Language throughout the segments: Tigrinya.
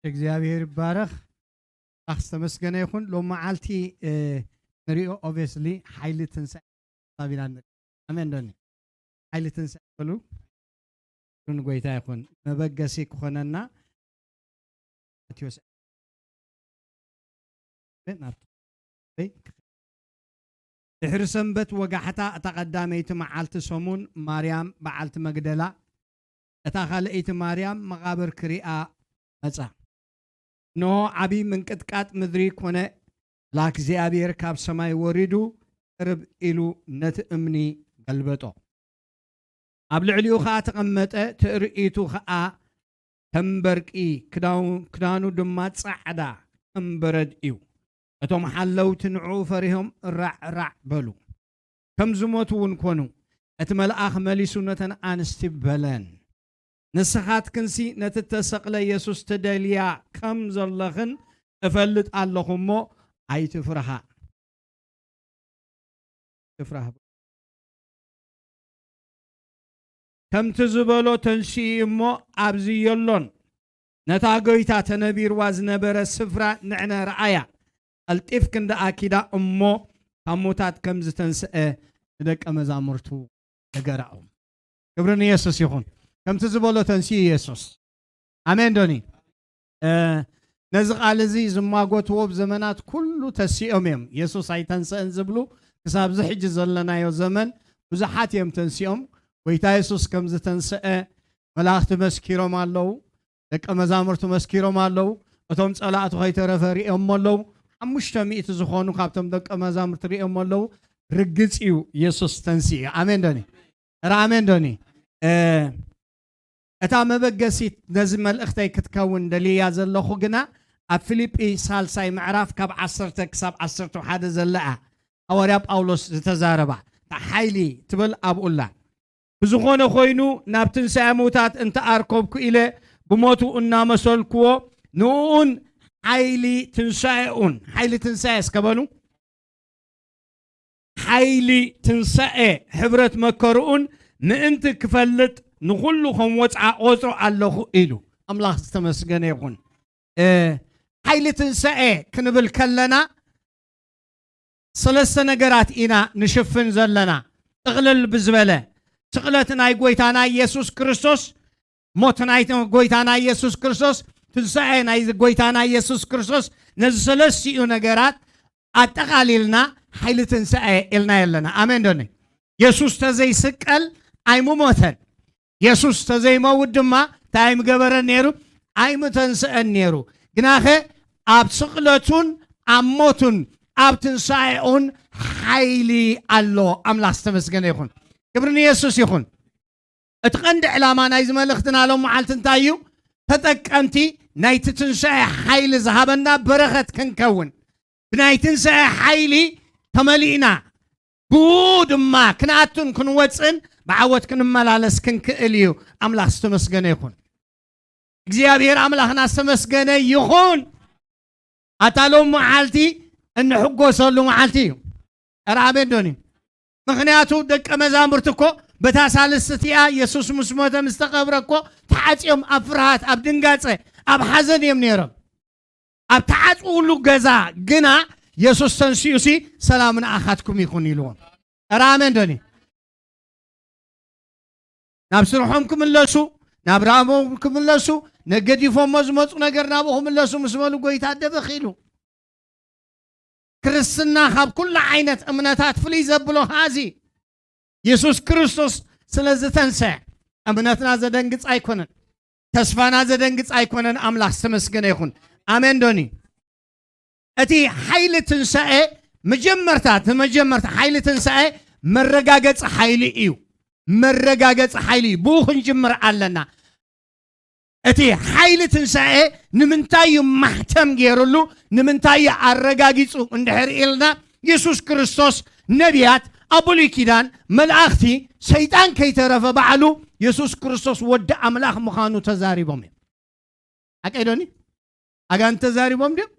እግዚኣብሔር ይባረኽ። ኣኽ ዝተመስገነ ይኹን። ሎም መዓልቲ ንሪኦ ኦብስሊ ሓይሊ ትንሳኤ ሳቢና ንርኢ። ኣሜን ዶኒ? ሓይሊ ትንሳኤ በሉ። ንጎይታ ይኹን። መበገሲ ክኾነና ማቴዎስ ድሕሪ ሰንበት ወጋሕታ እታ ቀዳመይቲ መዓልቲ ሰሙን ማርያም በዓልቲ መግደላ እታ ካልኣይቲ ማርያም መቓብር ክሪኣ መጻ። እንሆ ዓቢ ምንቅጥቃጥ ምድሪ ኮነ፣ ላክ እግዚኣብሔር ካብ ሰማይ ወሪዱ ቅርብ ኢሉ ነቲ እምኒ ገልበጦ። ኣብ ልዕሊኡ ኸኣ ተቐመጠ፣ ትርኢቱ ኸኣ ከም በርቂ፣ ክዳኑ ድማ ጻዕዳ ከም በረድ እዩ። እቶም ሓለውቲ ንዕኡ ፈሪሆም ራዕ ራዕ በሉ። ከም ዝሞቱ እውን ኮኑ። እቲ መልኣኽ መሊሱ ነተን ኣንስቲ በለን፣ ንስኻትክንሲ ነቲ እተሰቕለ የሱስ ትደልያ ከም ዘለኽን እፈልጥ ኣለኹ እሞ ኣይትፍርሃ። ትፍራህ። ከምቲ ዝበሎ ተንስኡ እሞ ኣብዚ የሎን። ነታ ጎይታ ተነቢርዋ ዝነበረ ስፍራ ንዕነ ረኣያ። ቀልጢፍክን ደኣ ኪዳ እሞ ካብ ሙታት ከም ዝተንስአ ንደቀ መዛሙርቱ ነገራኦም። ክብሪ ንየሱስ ይኹን። ከምቲ ዝበሎ ተንስኡ የሱስ። ኣሜን ዶኒ? ነዚ ቃል እዚ ዝማጎትዎ ብዘመናት ኩሉ ተሲኦም እዮም። የሱስ ኣይተንስአን ዝብሉ ክሳብ እዚ ሕጂ ዘለናዮ ዘመን ብዙሓት እዮም ተንሲኦም። ጎይታ የሱስ ከም ዝተንስአ መላእኽቲ መስኪሮም ኣለዉ። ደቀ መዛሙርቱ መስኪሮም ኣለዉ። እቶም ጸላእቱ ከይተረፈ ርእዮሞ ኣለዉ። ሓሙሽተ ሚእቲ ዝኾኑ ካብቶም ደቀ መዛሙርቲ ርእዮሞ ኣለዉ። ርግጽ እዩ የሱስ ተንሲኡ። ኣሜን ዶኒ? ኧረ ኣሜን ዶኒ? እታ መበገሲት ነዚ መልእኽተይ ክትከውን ደልያ ዘለኹ ግና ኣብ ፊልጲ ሳልሳይ ምዕራፍ ካብ ዓሰርተ ክሳብ ዓሰርተ ሓደ ዘለኣ ሃዋርያ ጳውሎስ ዝተዛረባ እታ ሓይሊ ትብል ኣብኡ ኣላ። ብዝኾነ ኮይኑ ናብ ትንሳኤ ምውታት እንተኣርከብኩ ኢለ ብሞቱ እናመሰልክዎ ንእኡን ሓይሊ ትንሳኤኡን፣ ሓይሊ ትንሳኤ እስከ በሉ፣ ሓይሊ ትንሳኤ ሕብረት መከርኡን ምእንቲ ክፈልጥ ንኹሉ ከም ወጽዓ ቆጽሮ ኣለኹ ኢሉ። ኣምላኽ ዝተመስገነ ይኹን። ሓይሊ ትንሳኤ ክንብል ከለና ሰለስተ ነገራት ኢና ንሽፍን ዘለና። ጥቕልል ብዝበለ ስቕለት ናይ ጎይታና ኢየሱስ ክርስቶስ፣ ሞት ናይ ጎይታና ኢየሱስ ክርስቶስ፣ ትንሳኤ ናይ ጎይታና ኢየሱስ ክርስቶስ፣ ነዚ ሰለስቲኡ ነገራት ኣጠቓሊልና ሓይሊ ትንሳኤ ኢልና ኣለና። ኣሜን ዶኒ? የሱስ ተዘይስቀል ኣይምሞተን። የሱስ ተዘይመውት ድማ እንታይ ኣይምገበረን ነይሩ? ኣይምተንስአን ነይሩ። ግናኸ ኣብ ስቕለቱን ኣብ ሞቱን ኣብ ትንሳኤኡን ሓይሊ ኣሎ። ኣምላኽ ዝተመስገነ ይኹን። ክብሪ ንየሱስ ይኹን። እቲ ቀንዲ ዕላማ ናይዚ መልእኽትና ሎም መዓልቲ እንታይ እዩ? ተጠቀምቲ ናይቲ ትንሳኤ ሓይሊ ዝሃበና በረኸት ክንከውን፣ ብናይ ትንሳኤ ሓይሊ ተመሊእና ብኡ ድማ ክንኣቱን ክንወፅን ብዓወት ክንመላለስ ክንክእል እዩ። ኣምላኽ ዝተመስገነ ይኹን። እግዚኣብሔር ኣምላኽና ዝተመስገነ ይኹን። ኣታ ሎም መዓልቲ እንሕጎሰሉ መዓልቲ እዩ። ኧረ ኣሜን ዶኒ? ምኽንያቱ ደቀ መዛሙርቲ እኮ በታ ሳልስቲ እቲኣ የሱስ ምስ ሞተ ምስ ተቐብረ እኮ ተዓጽዮም ኣብ ፍርሃት፣ ኣብ ድንጋጸ፣ ኣብ ሓዘን እዮም ነይሮም። ኣብ ተዓጽውሉ ገዛ ግና የሱስ ተንሲኡሲ ሰላም ንኣኻትኩም ይኹን ኢልዎም። ኧረ ኣሜን ዶኒ? ናብ ስርሖም ክምለሱ፣ ናብ ራቦም ክምለሱ፣ ነገዲፎሞ ዝመፁ ነገር ናብኡ ክምለሱ ምስ በሉ ጎይታ ደበኽ ኢሉ። ክርስትና ካብ ኩሉ ዓይነት እምነታት ፍልይ ዘብሎ ኸኣዚ የሱስ ክርስቶስ ስለ ዝተንሰ እምነትና ዘደንግጽ ኣይኮነን። ተስፋና ዘደንግጽ ኣይኮነን። ኣምላኽ ዝተመስገነ ይኹን። ኣሜን ዶኒ? እቲ ሓይሊ ትንሳኤ መጀመርታ፣ እቲ መጀመርታ ሓይሊ ትንሳኤ መረጋገጺ ሓይሊ እዩ። መረጋገጺ ሓይሊ እዩ። ብኡ ክንጅምር ኣለና። እቲ ሓይሊ ትንሳኤ ንምንታይ እዩ ማሕተም ገይሩሉ? ንምንታይ እዩ ኣረጋጊጹ? እንድሕር ኢልና፣ የሱስ ክርስቶስ ነቢያት ኣብ ብሉይ ኪዳን፣ መላእኽቲ፣ ሰይጣን ከይተረፈ ባዕሉ የሱስ ክርስቶስ ወዲ ኣምላኽ ምዃኑ ተዛሪቦም እዮም። ሓቀይ ዶኒ? ኣጋንንቲ ተዛሪቦም ድዮም?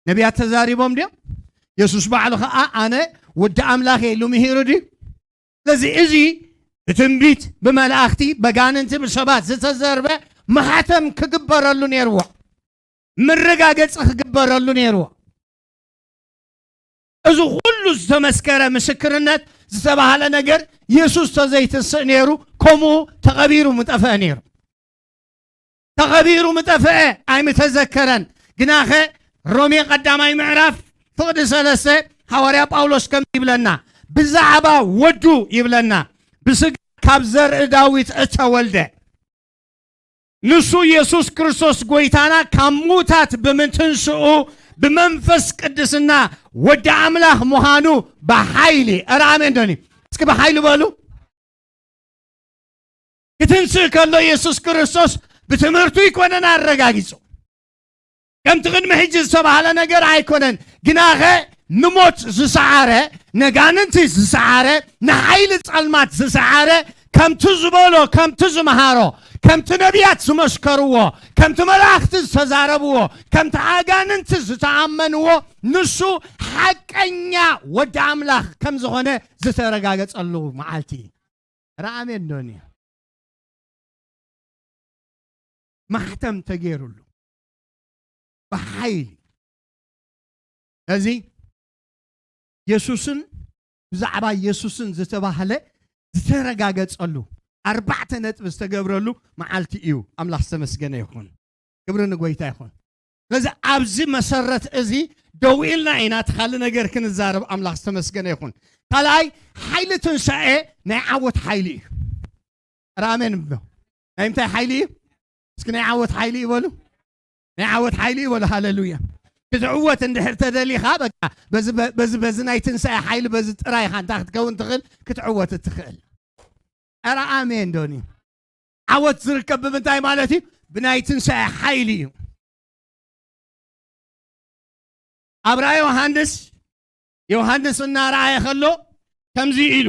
ነቢያት ተዛሪቦም ድዮም? የሱስ ባዕሉ ኸዓ ኣነ ወዲ ኣምላኽ እየ ኢሉ ምሂሩ ድዩ? ስለዚ እዚ ብትንቢት፣ ብመላእኽቲ፣ በጋንንቲ፣ ብሰባት ዝተዘርበ ማሕተም ክግበረሉ ነይርዎ። መረጋገጺ ክግበረሉ ነይርዎ። እዚ ኩሉ ዝተመስከረ ምስክርነት ዝተባህለ ነገር የሱስ ተዘይትንስእ ነይሩ፣ ከምኡ ተቐቢሩ ምጠፍአ ነይሩ። ተቐቢሩ ምጠፍአ ኣይምተዘከረን። ግናኸ ሮሜ ቀዳማይ ምዕራፍ ፍቕዲ ሰለስተ ሃዋርያ ጳውሎስ ከም ይብለና፣ ብዛዕባ ወዱ ይብለና፣ ብስጋ ካብ ዘርኢ ዳዊት እተወልደ፣ ንሱ የሱስ ክርስቶስ ጐይታና ካብ ምዉታት ብምትንስኡ ብመንፈስ ቅድስና ወዲ ኣምላኽ ምዃኑ ብሓይሊ፣ ኧረ ኣሜን ዶኒ፣ እስኪ ብሓይሊ በሉ። ክትንስእ ከሎ የሱስ ክርስቶስ ብትምህርቱ ኣይኮነን ኣረጋጊጹ። ከምቲ ቅድሚ ሕጂ ዝተባህለ ነገር ኣይኮነን። ግናኸ ንሞት ዝሰዓረ፣ ነጋንንቲ ዝሰዓረ፣ ንሓይሊ ጸልማት ዝሰዓረ፣ ከምቲ ዝበሎ፣ ከምቲ ዝመሃሮ፣ ከምቲ ነቢያት ዝመስከርዎ፣ ከምቲ መላእኽቲ ዝተዛረብዎ፣ ከምቲ ኣጋንንቲ ዝተኣመንዎ፣ ንሱ ሓቀኛ ወዲ ኣምላኽ ከም ዝኾነ ዝተረጋገጸሉ መዓልቲ። ኧረ ኣሜን ዶኒ። ማሕተም ተገይሩሉ ብሓይሊ። ነዚ የሱስን ብዛዕባ የሱስን ዝተባህለ ዝተረጋገጸሉ ኣርባዕተ ነጥቢ ዝተገብረሉ መዓልቲ እዩ። ኣምላኽ ዝተመስገነ ይኹን። ክብሪ ንጎይታ ይኹን። ስለዚ ኣብዚ መሰረት እዚ ደው ኢልና ኢና እቲ ካልእ ነገር ክንዛረብ። ኣምላኽ ዝተመስገነ ይኹን። ካልኣይ፣ ሓይሊ ትንሳኤ ናይ ዓወት ሓይሊ እዩ። ኧረ ኣሜን እብሎ። ናይ ምንታይ ሓይሊ እዩ? እስኪ ናይ ዓወት ሓይሊ ይበሉ። ናይ ዓወት ሓይሊ ይበሉ። ሃሌሉያ። ክትዕወት እንድሕር ተደሊኻ፣ በቃ በዚ፣ በዚ፣ በዚ ናይ ትንሳኤ ሓይሊ፣ በዚ ጥራይ ኢኻ እንታይ ክትከውን ትኽእል? ክትዕወት እትኽእል። ኧረ ኣሜን ዶኒ። ዓወት ዝርከብ ብምንታይ ማለት እዩ? ብናይ ትንሳኤ ሓይሊ እዩ። ኣብ ራእይ ዮሃንስ፣ ዮሃንስ እናረኣየ ከሎ ከምዚ ኢሉ፣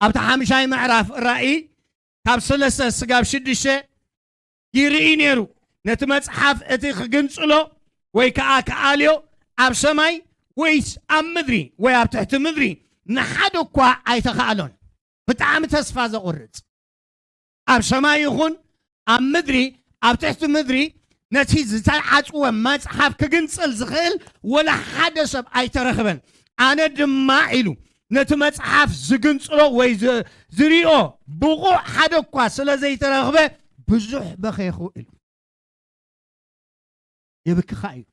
ኣብቲ ሓምሻይ ምዕራፍ ራእይ ካብ ሰለስተ ስጋብ ሽዱሽተ ይርኢ ነይሩ። ነቲ መጽሓፍ እቲ ክግንጽሎ ወይ ከኣ ክኣልዮ ኣብ ሰማይ ወይስ ኣብ ምድሪ ወይ ኣብ ትሕቲ ምድሪ ንሓደ እኳ ኣይተኻእሎን። ብጣዕሚ ተስፋ ዘቑርጽ። ኣብ ሰማይ ይኹን ኣብ ምድሪ፣ ኣብ ትሕቲ ምድሪ፣ ነቲ ዝተዓጽወ መጽሓፍ ክግንጽል ዝኽእል ወላ ሓደ ሰብ ኣይተረኽበን። ኣነ ድማ ኢሉ፣ ነቲ መጽሓፍ ዝግንጽሎ ወይ ዝ-፣ ዝሪኦ ብቑዕ ሓደ እኳ ስለ ዘይተረኽበ ብዙሕ በኼኹ ኢሉ። የብክኻ እዩ።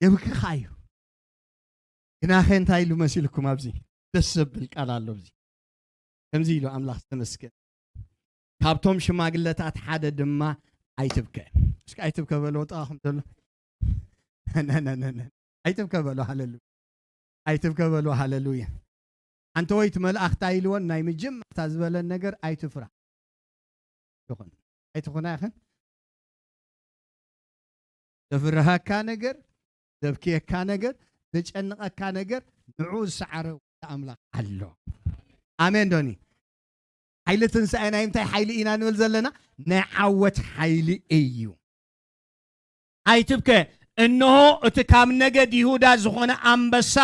የብክኻ እዩ። ግናኸ እንታይ ኢሉ መሲልኩም? ኣብዚ ደስ ዘብል ቃል ኣሎ። ኣብዚ ከምዚ ኢሉ፣ ኣምላኽ ዝተመስገን፣ ካብቶም ሽማግለታት ሓደ ድማ ኣይትብከ። እስኪ ኣይትብከ በሎ፣ ጥቓኹም ዘሎ። ነ፣ ነ፣ ነ፣ ነ። ኣይትብከ በሎ፣ ሃሌሉያ። ኣይትብከ በሎ፣ ሃሌሉያ። ኣንተ ወይ እቲ መልኣኽ እንታይ ኢልወን? ናይ መጀመርታ ዝበለን ነገር ኣይትፍራ። ይኹን ኣይትኹና ኢኽን። ዘፍርሃካ ነገር፣ ዘብክየካ ነገር፣ ዘጨንቐካ ነገር፣ ንዑ ዝሰዓረ ወዲ ኣምላኽ ኣሎ። ኣሜን ዶኒ? ሓይሊ ትንሳኤ ናይ እንታይ ሓይሊ ኢና ንብል ዘለና? ናይ ዓወት ሓይሊ እዩ። ኣይትብከ፣ እንሆ እቲ ካብ ነገድ ይሁዳ ዝኾነ ኣንበሳ፣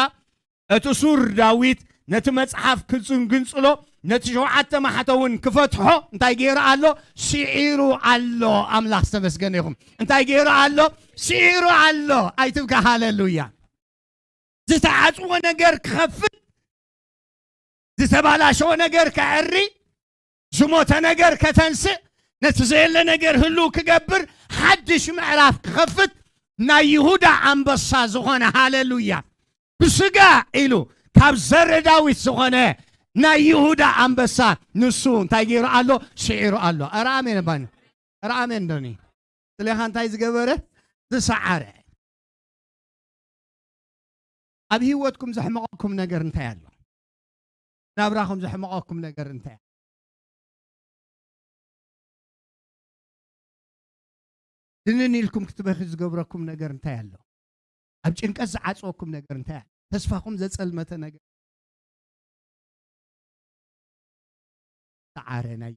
እቲ ሱር ዳዊት፣ ነቲ መጽሓፍ ክጽንግንጽሎ፣ ነቲ ሸውዓተ ማሕተውን ክፈትሖ እንታይ ገይሩ ኣሎ? ስዒሩ ኣሎ። ኣምላኽ ዝተመስገነ ይኹን። እንታይ ገይሩ ኣሎ? ስዒሩ ኣሎ። ኣይትብከ፣ ሃሌሉያ። ዝተዓጽወ ነገር ክኸፍት፣ ዝተባላሸወ ነገር ከዐሪ፣ ዝሞተ ነገር ከተንስእ፣ ነቲ ዘየለ ነገር ህልው ክገብር፣ ሓድሽ ምዕራፍ ክኸፍት፣ ናይ ይሁዳ ኣንበሳ ዝኾነ፣ ሃሌሉያ፣ ብስጋ ኢሉ ካብ ዘር ዳዊት ዝኾነ ናይ ይሁዳ ኣንበሳ ንሱ እንታይ ገይሩ ኣሎ? ስዒሩ ኣሎ። ኧረ ኣሜን ባኒ። ኧረ ኣሜን ዶኒ። ስለኻ እንታይ ዝገበረ? ዝሰዓረ። ኣብ ህይወትኩም ዘሕመቐኩም ነገር እንታይ ኣሎ? ናብራኹም ዘሕመቐኩም ነገር እንታይ ኣሎ? ድንን ኢልኩም ክትበኺ ዝገብረኩም ነገር እንታይ ኣሎ? ኣብ ጭንቀት ዝዓጽወኩም ነገር እንታይ ኣሎ? ተስፋኹም ዘጸልመተ ነገር? ሰዓረ ናይ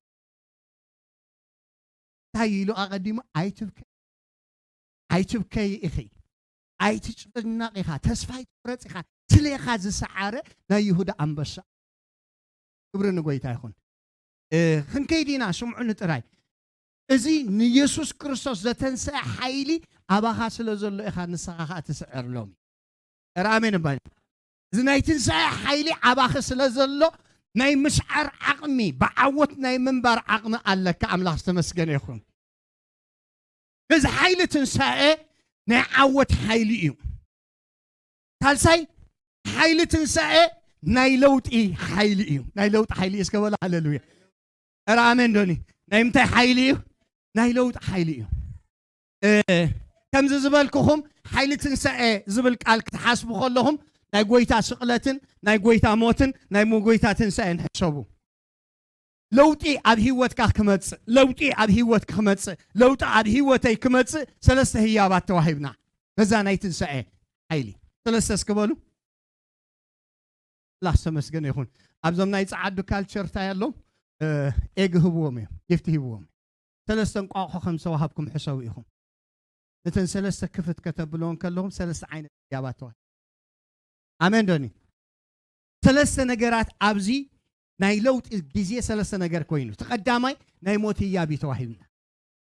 እንታይ ኢሉ ኣቐዲሙ? ኣይትብከ፣ ኣይትብከይ ኢኺ፣ ኣይትጭነቕ ኢኻ፣ ተስፋ ኣይትቁረጽ ኢኻ፣ ትሌኻ ዝሰዓረ ናይ ይሁዳ ኣንበሳ። ክብሪ ንጎይታ ይኹን። እ፣ ክንከይድ ኢና፣ ስምዑኒ ጥራይ። እዚ ንየሱስ ክርስቶስ ዘተንስአ ሓይሊ ኣባኻ ስለ ዘሎ ኢኻ ንስኻ ኸኣ ትስዕር ሎሚ። ኧረ ኣሜን እባኒ። እዚ ናይ ትንሳኤ ሓይሊ ኣባኺ ስለ ዘሎ ናይ ምስዓር ዓቕሚ፣ ብዓወት ናይ ምንባር ዓቕሚ ኣለካ። ኣምላኽ ዝተመስገነ ይኹን። እዚ ሓይሊ ትንሳኤ ናይ ዓወት ሓይሊ እዩ። ሳልሳይ ሓይሊ ትንሳኤ ናይ ለውጢ ሓይሊ እዩ። ናይ ለውጢ ሓይሊ እዩ። እስከ በሉ ሃሌሉያ። ኧረ ኣሜን ዶኒ። ናይ ምንታይ ሓይሊ እዩ? ናይ ለውጢ ሓይሊ እዩ። እ፣ ከምዚ ዝበልኩኹም ሓይሊ ትንሳኤ ዝብል ቃል ክትሓስቡ ከለኹም ናይ ጎይታ ስቕለትን ናይ ጎይታ ሞትን ናይ ጎይታ ትንሳኤን ሕሰቡ። ለውጢ ኣብ ህይወትካ ክመጽእ፣ ለውጢ ኣብ ህይወትኪ ክመጽእ፣ ለውጢ ኣብ ህይወተይ ክመጽእ ሰለስተ ህያባት ተዋሂብና። በዛ ናይ ትንሳኤ ሓይሊ ሰለስተ እስኪ በሉ። ኣምላኽ ዝተመስገነ ይኹን። ኣብዞም ናይ ጸዓዱ ካልቸር እንታይ ኣሎ? እ፣ ኤግ ህብዎም እዮም፣ ጊፍት ህብዎም። ሰለስተ እንቋቑሖ ከም ዝተዋሃብኩም ሕሰቡ ኢኹም። ነተን ሰለስተ ክፍት ከተብለውን ከለኹም ሰለስተ ዓይነት ህያባት ተዋሂቡ። ኣሜን ዶኒ? ሰለስተ ነገራት ኣብዚ ናይ ለውጢ ግዜ ሰለስተ ነገር ኮይኑ። እቲ ቀዳማይ ናይ ሞት ህያብ እዩ ተዋሂብና።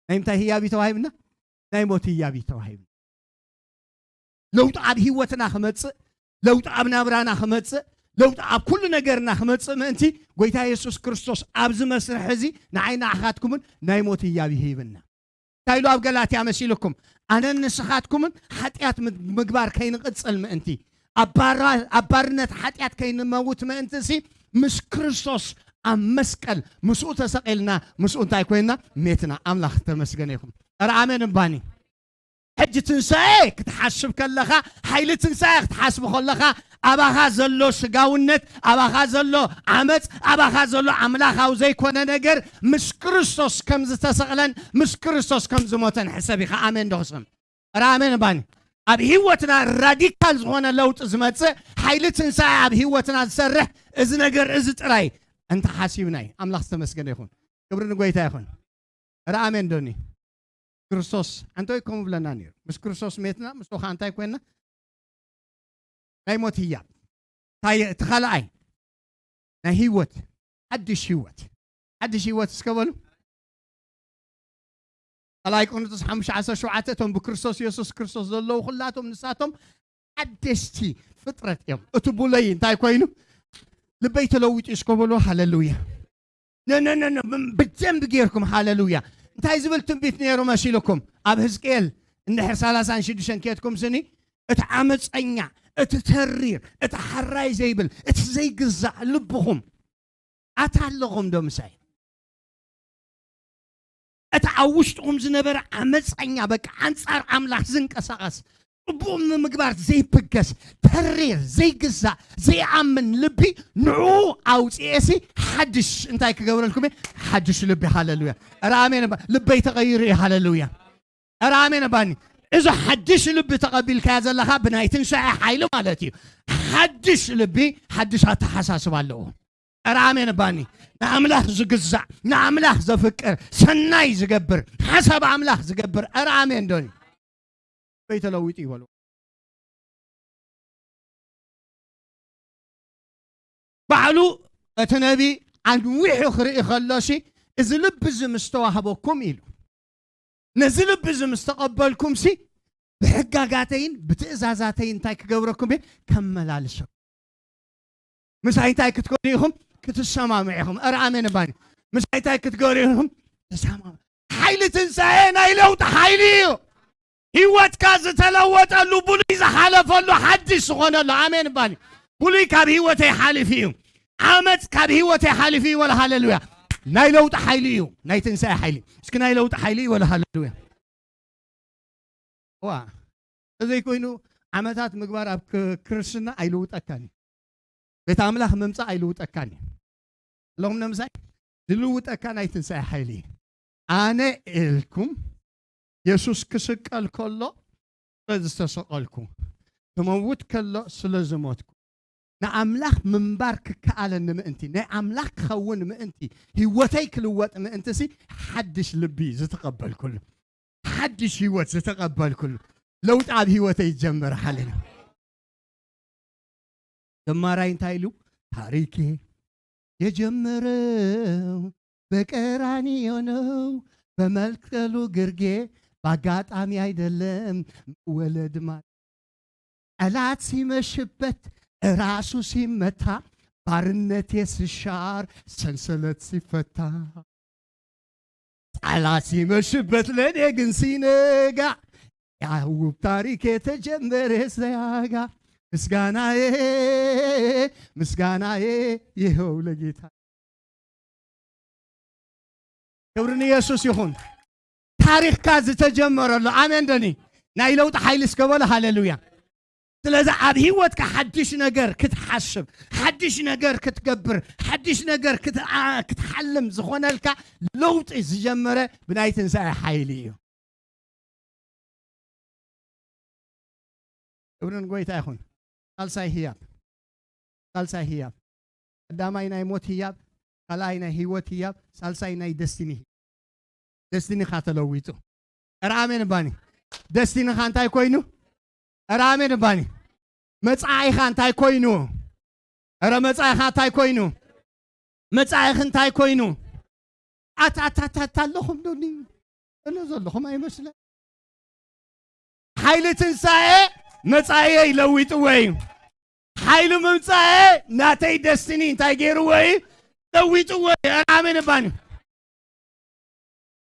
ናይ ምንታይ ህያብ እዩ ተዋሂብና? ናይ ሞት ህያብ እዩ ተዋሂብና። ለውጢ ኣብ ህይወትና ክመጽእ፣ ለውጢ ኣብ ናብራና ክመጽእ፣ ለውጢ ኣብ ኩሉ ነገርና ክመጽእ ምእንቲ ጎይታ የሱስ ክርስቶስ ኣብዚ መስርሕ እዚ ንዓይ ንዓኻትኩምን ናይ ሞት ህያብ ይህብና። እንታይ ኢሉ ኣብ ገላትያ መሲልኩም? ኣነን ንስኻትኩምን ሓጢኣት ምግ-፣ ምግባር ከይንቕጽል ምእንቲ፣ ኣብ ባራ-፣ ኣብ ባርነት ሓጢኣት ከይንመውት ምእንቲ ሲ ምስ ክርስቶስ ኣብ መስቀል ምስኡ ተሰቒልና፣ ምስኡ እንታይ ኮይንና? ሜትና። ኣምላኽ ተመስገነ ይኹን። ኧረ ኣሜን እባኒ። ሕጂ ትንሳኤ ክትሓስብ ከለኻ፣ ሓይሊ ትንሳኤ ክትሓስብ ከለኻ፣ ኣባኻ ዘሎ ስጋውነት፣ ኣባኻ ዘሎ ዓመፅ፣ ኣባኻ ዘሎ ኣምላኻዊ ዘይኮነ ነገር ምስ ክርስቶስ ከም ዝተሰቕለን ምስ ክርስቶስ ከም ዝሞተን ሕሰብ ኢኻ። ኣሜን ዶ ክስም? ኧረ ኣሜን እባኒ። ኣብ ህይወትና ራዲካል ዝኾነ ለውጢ ዝመጽእ ሓይሊ ትንሳኤ ኣብ ህይወትና ዝሰርሕ እዚ ነገር እዚ ጥራይ እንተሓሲብና እዩ። ኣምላኽ ዝተመስገነ ይኹን። ክብሪ ንጎይታ ይኹን። ኧረ ኣሜን ዶኒ። ክርስቶስ ኣንተ ወይ ከምኡ ብለና ነይሩ። ምስ ክርስቶስ ሜትና፣ ምስኡ ኸዓ እንታይ ኮይንና? ናይ ሞት ህያብ። እንታይ እቲ ካልኣይ? ናይ ህይወት፣ ሓድሽ ህይወት። ሓድሽ ህይወት እስከ በሉ። ካልኣይ ቆሮንቶስ ሓሙሽተ ዓሰርተ ሸውዓተ፣ እቶም ብክርስቶስ የሱስ ክርስቶስ ዘለዉ ኩላቶም ንሳቶም ሓደሽቲ ፍጥረት እዮም። እቲ ብሉይ እንታይ ኮይኑ? ልበይ ተለዊጡ እዩ እስከ በሉ። ሃሌሉያ። ነ፣ ነ፣ ነ፣ ነ፣ ብ-፣ ብደንብ ጌርኩም ሃሌሉያ። እንታይ ዝብል ትንቢት ነይሩ መሲልኩም? ኣብ ህዝቅኤል እንድሕር ሰላሳን ሽዱሽተን ኬድኩም ስኒ፣ እቲ ዓመፀኛ፣ እቲ ተሪር፣ እቲ ሓራይ ዘይብል፣ እቲ ዘይግዛእ ልብኹም ኣታ ኣለኹም ዶ ምሳይ? እቲ ኣብ ውሽጥኹም ዝነበረ ዓመፀኛ፣ በቃ ኣንፃር ኣምላኽ ዝንቀሳቐስ፣ ጽቡቕ ንምግባር ዘይብገስ፣ ተሪር፣ ዘይግዛእ፣ ዘይኣምን ልቢ፣ ንዕኡ ኣውፅኤሲ ሓድሽ እንታይ ክገብረልኩም እየ? ሓድሽ ልቢ። ሃሌሉያ። ኧረ ኣሜን እባ። ልበይ ተቐይሩ እዩ። ሃሌሉያ። ኧረ ኣሜን እባኒ። እዚ ሓድሽ ልቢ ተቐቢልካዮ ዘለኻ ብናይ ትንሳኤ ሓይሊ ማለት እዩ። ሓድሽ ልቢ፣ ሓድሽ ኣተሓሳስባ ኣለዎ። ኧረ ኣሜን እባኒ። ንኣምላኽ ዝግዛእ፣ ንኣምላኽ ዘፍቅር፣ ሰናይ ዝገብር፣ ሓሳብ ኣምላኽ ዝገብር። ኧረ ኣሜን ዶኒ። ልበይ ተለዊጡ ይበሉ። ባዕሉ እቲ ነቢ ኣንዊሑ ክርኢ ከሎሲ፣ እዚ ልቢ እዚ ምስ ተዋህበኩም ኢሉ፣ ነዚ ልቢ እዚ ምስ ተቐበልኩምሲ፣ ብሕጋጋተይን ብትእዛዛተይን እንታይ ክገብረኩም እየ? ከመላልሰኩም። ምሳይ እንታይ ክትገብሩ ኢኹም? ክትሰማምዑ ኢኹም። ኧረ ኣሜን እባኒ። ምሳይ እንታይ ክትገብሩ ኢኹም? ተሰማምዑ። ሓይሊ ትንሳኤ ናይ ለውጢ ሓይሊ እዩ። ህይወትካ ዝተለወጠሉ፣ ብሉይ ዝሓለፈሉ፣ ሓድሽ ዝኾነሉ። ኣሜን እባኒ። ብሉይ ካብ ህይወተይ ሓሊፉ እዩ። ዓመፅ ካብ ህይወተይ ሓሊፉ እዩ። ወላ ሃሌሉያ። ናይ ለውጢ ሓይሊ እዩ። ናይ ትንሳኤ ሓይሊ። እስኪ ናይ ለውጢ ሓይሊ እዩ። ወላ ሃሌሉያ። ዋ፣ እንተዘይኮይኑ ዓመታት ምግባር ኣብ ክ-፣ ክርስትና ኣይልውጠካን እዩ። ቤት ኣምላኽ ምምጻእ ኣይልውጠካን እዩ። ኣለኹም ነምሳይ? ዝልውጠካ ናይ ትንሳኤ ሓይሊ እዩ። ኣነ ኢልኩም የሱስ ክስቀል ከሎ ስለ ዝተሰቐልኩ፣ ክመውት ከሎ ስለ ዝሞትኩ፣ ንኣምላኽ ምንባር ክከኣለኒ ምእንቲ፣ ናይ ኣምላኽ ክኸውን ምእንቲ፣ ህይወተይ ክልወጥ ምእንትሲ ሓድሽ ልቢ ዝተቐበልኩሉ፣ ሓድሽ ህይወት ዝተቐበልኩሉ፣ ለውጢ ኣብ ህይወተይ ይጀመር። ሓሌሉያ። ዘማራይ እንታይ ኢሉ? ታሪኬ የጀመረው በቀራንዮ ነው፣ በመልቀሉ ግርጌ በአጋጣሚ አይደለም መወለድ ማለት። ጠላት ሲመሽበት ራሱ ሲመታ ባርነቴ ሲሻር ሰንሰለት ሲፈታ ጠላት ሲመሽበት ለእኔ ግን ሲነጋ ያ ውብ ታሪክ የተጀመረ ሲያጋ ምስጋናዬ ምስጋናዬ ይኸው ለጌታ። ክብሪ ንየሱስ ይኹን። ታሪኽካ ዝተጀመረሉ ኣሜን ደኒ ናይ ለውጢ ሓይሊ እስከ በሎ ሃሌሉያ። ስለዚ ኣብ ህይወትካ ሓድሽ ነገር ክትሓስብ ሓድሽ ነገር ክትገብር ሓድሽ ነገር ክትሓልም ዝኾነልካ ለውጢ ዝጀመረ ብናይ ትንሳኤ ሓይሊ እዩ። ክብሪ ንጎይታ ይኹን። ሳልሳይ ህያብ ሳልሳይ ህያብ ቀዳማይ ናይ ሞት ህያብ ካልኣይ ናይ ህይወት ህያብ ሳልሳይ ናይ ደስቲኒ ህያብ። ደስቲኒኻ ተለዊጡ። ኧረ ኣሜን እባኒ። ደስቲኒኻ እንታይ ኮይኑ? ኧረ ኣሜን እባኒ። መጻኢኻ እንታይ ኮይኑ? ኧረ መጻኢኻ እንታይ ኮይኑ? መጻኢኺ እንታይ ኮይኑ? ኣታ ኣታ ኣታ ኣታ ኣለኹም ዶኒ እነ ዘለኹም ኣይመስለ ሓይሊ ትንሳኤ መጻኢየይ ለዊጥዎ እዩ። ሓይሊ ምምጻኤ ናተይ ደስቲኒ እንታይ ገይርዎ እዩ? ለዊጥዎ እዩ። ኣሜን እባኒ።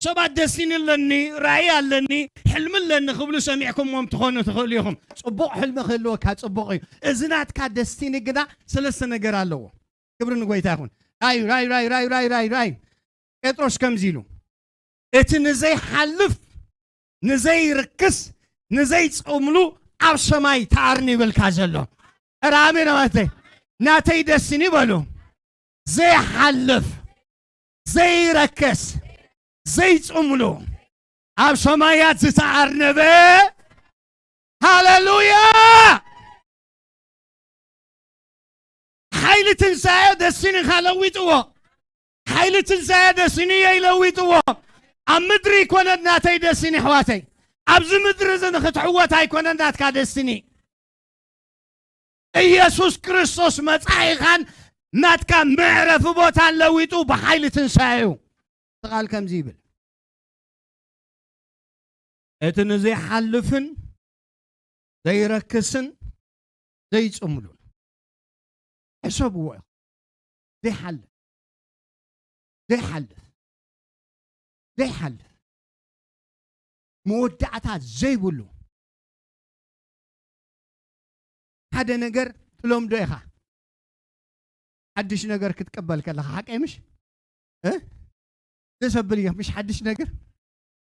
ሰባት ደስቲኒ ኣለኒ ራእይ ኣለኒ ሕልሚ ኣለኒ ክብሉ ሰሚዕኩምዎም ትኾኑ ትኽእሉ ኢኹም። ጽቡቕ ሕልሚ ክህልወካ ጽቡቕ እዩ። እዚ ናትካ ደስቲኒ ግና ሰለስተ ነገር ኣለዎ። ክብሪ ንጎይታ ይኹን። ራይ ራይ ራይ ራይ ራይ ራይ ራይ ጴጥሮስ ከምዚ ኢሉ እቲ ንዘይሓልፍ ንዘይርክስ ንዘይጸምሉ ኣብ ሰማይ ተኣርኒ ይብልካ ዘሎ። ኧረ ኣሜን ኣማተይ ናተይ ደስኒ በሉ ዘይሓልፍ ዘይረክስ ዘይጽምሉ ኣብ ሰማያት ዝተኣርነበ ሃሌሉያ። ሓይሊ ትንሳኤ ደስቲኒኻ ለዊጥዎ። ሓይሊ ትንሳኤ ደስቲኒ የይለዊጥዎ። ኣብ ምድሪ ይኮነን ናተይ ደስቲኒ ኣሕዋተይ። ኣብዚ ምድሪ እዚ ንክትዕወት ኣይኮነን ናትካ ደስቲኒ። ኢየሱስ ክርስቶስ መጻኢኻን ናትካ መዕረፊ ቦታን ለዊጡ ብሓይሊ ትንሳኤ እዩ። እቲ ቃል ከምዚ ይብል እቲ ንዘይሓልፍን ዘይረክስን ዘይጽምሉን ሕሰብዎ ኢኹም። ዘይሓልፍ ዘይሓልፍ ዘይሓልፍ መወዳእታ ዘይብሉ ሓደ ነገር ትለምዶ ኢኻ። ሓድሽ ነገር ክትቀበል ከለኻ ሓቀይ ምሽ እ? ደስ ኣብል እየ ምሽ ሓድሽ ነገር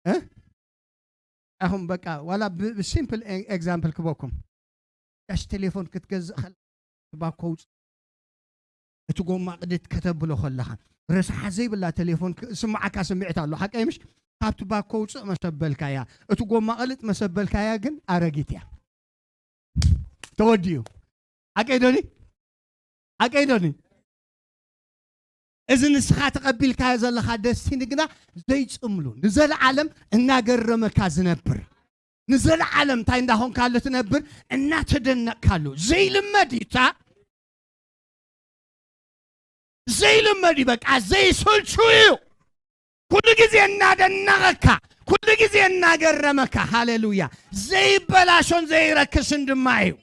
እ? ኣኹም በቃ ዋላ ብሲምፕል ኤግዛምፕል ክበኩም ጋሽ ቴሌፎን ክትገዝእ ከለኻ ባኮ ውፅእ እቲ ጎማ ቅድት ከተብሎ ከለኻ ረስሓ ዘይብላ ቴሌፎን ስምዓካ ስምዒት ኣሎ ሓቀይ ምሽ ካብቲ ባኮ ውፅእ መሰበልካያ እቲ ጎማ ቅልጥ መሰበልካያ ግን ኣረጊት እያ። ተወዲኡ ሓቀይ ዶኒ ሓቀይ ዶኒ እዚ ንስኻ ተቐቢልካዮ ዘለኻ ደስቲኒ ግና ዘይጽምሉ ንዘለዓለም እናገረመካ ዝነብር ንዘለዓለም እንታይ እንዳኾንካሉ ትነብር እናተደነቕካሉ ዘይልመድ እዩ እታ ዘይልመድ እዩ በቃ ዘይሰልቹ እዩ። ኩሉ ግዜ እናደነቐካ ኩሉ ግዜ እናገረመካ ሃሌሉያ ዘይበላሾን ዘይረክስን ድማ እዩ።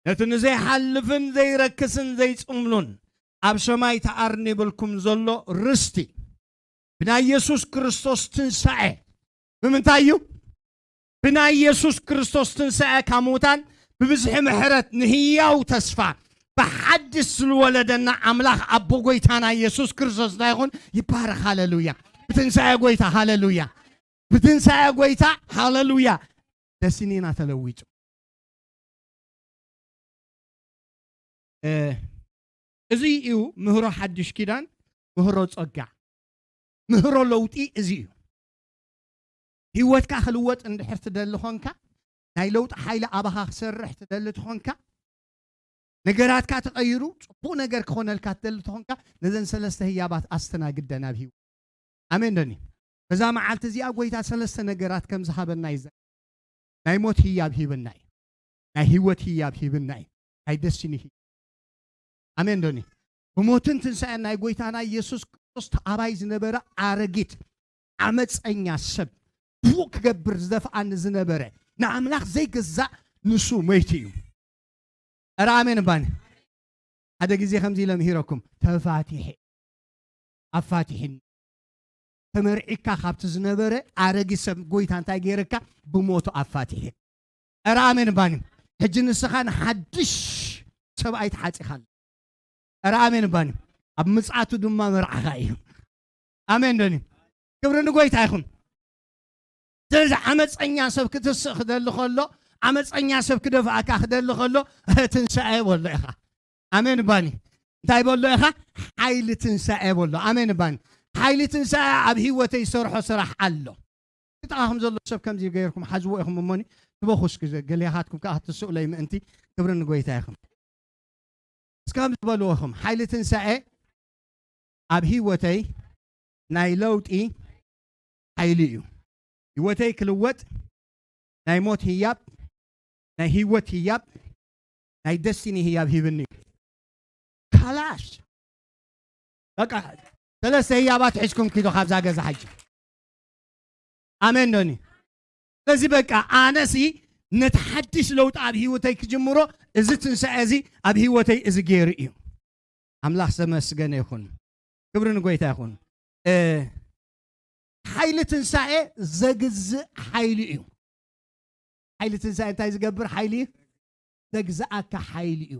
ነቲ ንዘይሓልፍን ዘይረክስን ዘይጽምሉን ኣብ ሰማይ ተኣርኒብልኩም ዘሎ ርስቲ ብናይ የሱስ ክርስቶስ ትንሳኤ ብምንታይ እዩ? ብናይ የሱስ ክርስቶስ ትንሳኤ ካብ ምዉታን ብብዝሒ ምሕረት ንህያው ተስፋ ብሓድሽ ዝወለደና ኣምላኽ ኣቦ ጎይታና የሱስ ክርስቶስ እንታይ ይኹን ይባረኽ። ሃሌሉያ። ብትንሳኤ ጎይታ ሃሌሉያ። ብትንሳኤ ጎይታ ሃሌሉያ። ደስኒና ተለዊጡ። እዚ እዩ ምህሮ ሓድሽ ኪዳን ምህሮ ጸጋ ምህሮ ለውጢ እዚ እዩ። ህይወትካ ክልወጥ እንድሕር ትደሊ ኾንካ ናይ ለውጢ ሓይሊ ኣባኻ ክሰርሕ ትደሊ ትኾንካ ነገራትካ ተቐይሩ ጽቡቕ ነገር ክኾነልካ ትደሊ ትኾንካ ነዘን ሰለስተ ህያባት ኣስተናግደን ኣብ ህይወት ኣሜን ደኒ በዛ መዓልቲ እዚኣ ጎይታ ሰለስተ ነገራት ከም ዝሃበና ይዘ ናይ ሞት ህያብ ሂብና እዩ ናይ ህይወት ህያብ ሂብና እዩ ናይ ደስቲኒ ህያብ ኣሜን ዶኒ ብሞትን ትንሳኤን ናይ ጎይታና ኢየሱስ ክርስቶስ ተኣባይ ዝነበረ ኣረጊት ዓመፀኛ ሰብ፣ ክፉእ ክገብር ዝደፍኣኒ ዝነበረ፣ ንኣምላኽ ዘይገዛእ ንሱ መይቱ እዩ። ኧረ ኣሜን እባኒ። ሓደ ግዜ ከምዚ ኢለ ምሂረኩም፣ ተፋቲሐ፣ ኣፋቲሕኒ። ተመርዒካ ካብቲ ዝነበረ ኣረጊት ሰብ ጎይታ እንታይ ገይረካ? ብሞቱ ኣፋቲሐ። ኧረ ኣሜን እባኒ። ሕጂ ንስኻ ንሓድሽ ሰብኣይ ተሓጺኻ ኣለ። ኧረ ኣሜን እባኒ። ኣብ ምጽኣቱ ድማ መርዓኻ እዩ። ኣሜን ዶኒ። ክብሪ ንጎይታ ይኹን። ስለዚ ዓመፀኛ ሰብ ክትስእ ክደሊ ከሎ፣ ዓመፀኛ ሰብ ክደፍኣካ ክደሊ ከሎ፣ ትንሳኤ በሎ ኢኻ። ኣሜን እባኒ። እንታይ በሎ ኢኻ? ሓይሊ ትንሳኤ በሎ። ኣሜን እባኒ። ሓይሊ ትንሳኤ ኣብ ህይወተይ ዝሰርሖ ስራሕ ኣሎ። ክጥቓኹም ዘሎ ሰብ ከምዚ ገይርኩም ሓዝዎ ኢኹም እሞኒ፣ ትበኹ እስኪ፣ ገሊኻትኩም ከኣ ትስእለይ ምእንቲ። ክብሪ ንጎይታ ይኹን። እስከ ከምዚ በልዎ ኢኹም፣ ሓይሊ ትንሳኤ ኣብ ህይወተይ ናይ ለውጢ ሓይሊ እዩ። ህይወተይ ክልወጥ ናይ ሞት ህያብ፣ ናይ ህይወት ህያብ፣ ናይ ደስቲኒ ህያብ ሂብኒ እዩ። ካላሽ በቃ ሰለስተ ህያባት ሒዝኩም ኪዱ ካብዛ ገዛ ሕጂ። ኣሜን ዶኒ። ስለዚ በቃ ኣነሲ ነቲ ሓድሽ ለውጢ ኣብ ህይወተይ ክጅምሮ እዚ ትንሳኤ እዚ ኣብ ህይወተይ እዚ ገይሩ እዩ። ኣምላኽ ዘመስገነ ይኹን። ክብሪ ንጎይታ ይኹን። እ፣ ሓይሊ ትንሳኤ ዘግዝእ ሓይሊ እዩ። ሓይሊ ትንሳኤ እንታይ ዝገብር ሓይሊ እዩ? ዘግዝኣካ ሓይሊ እዩ።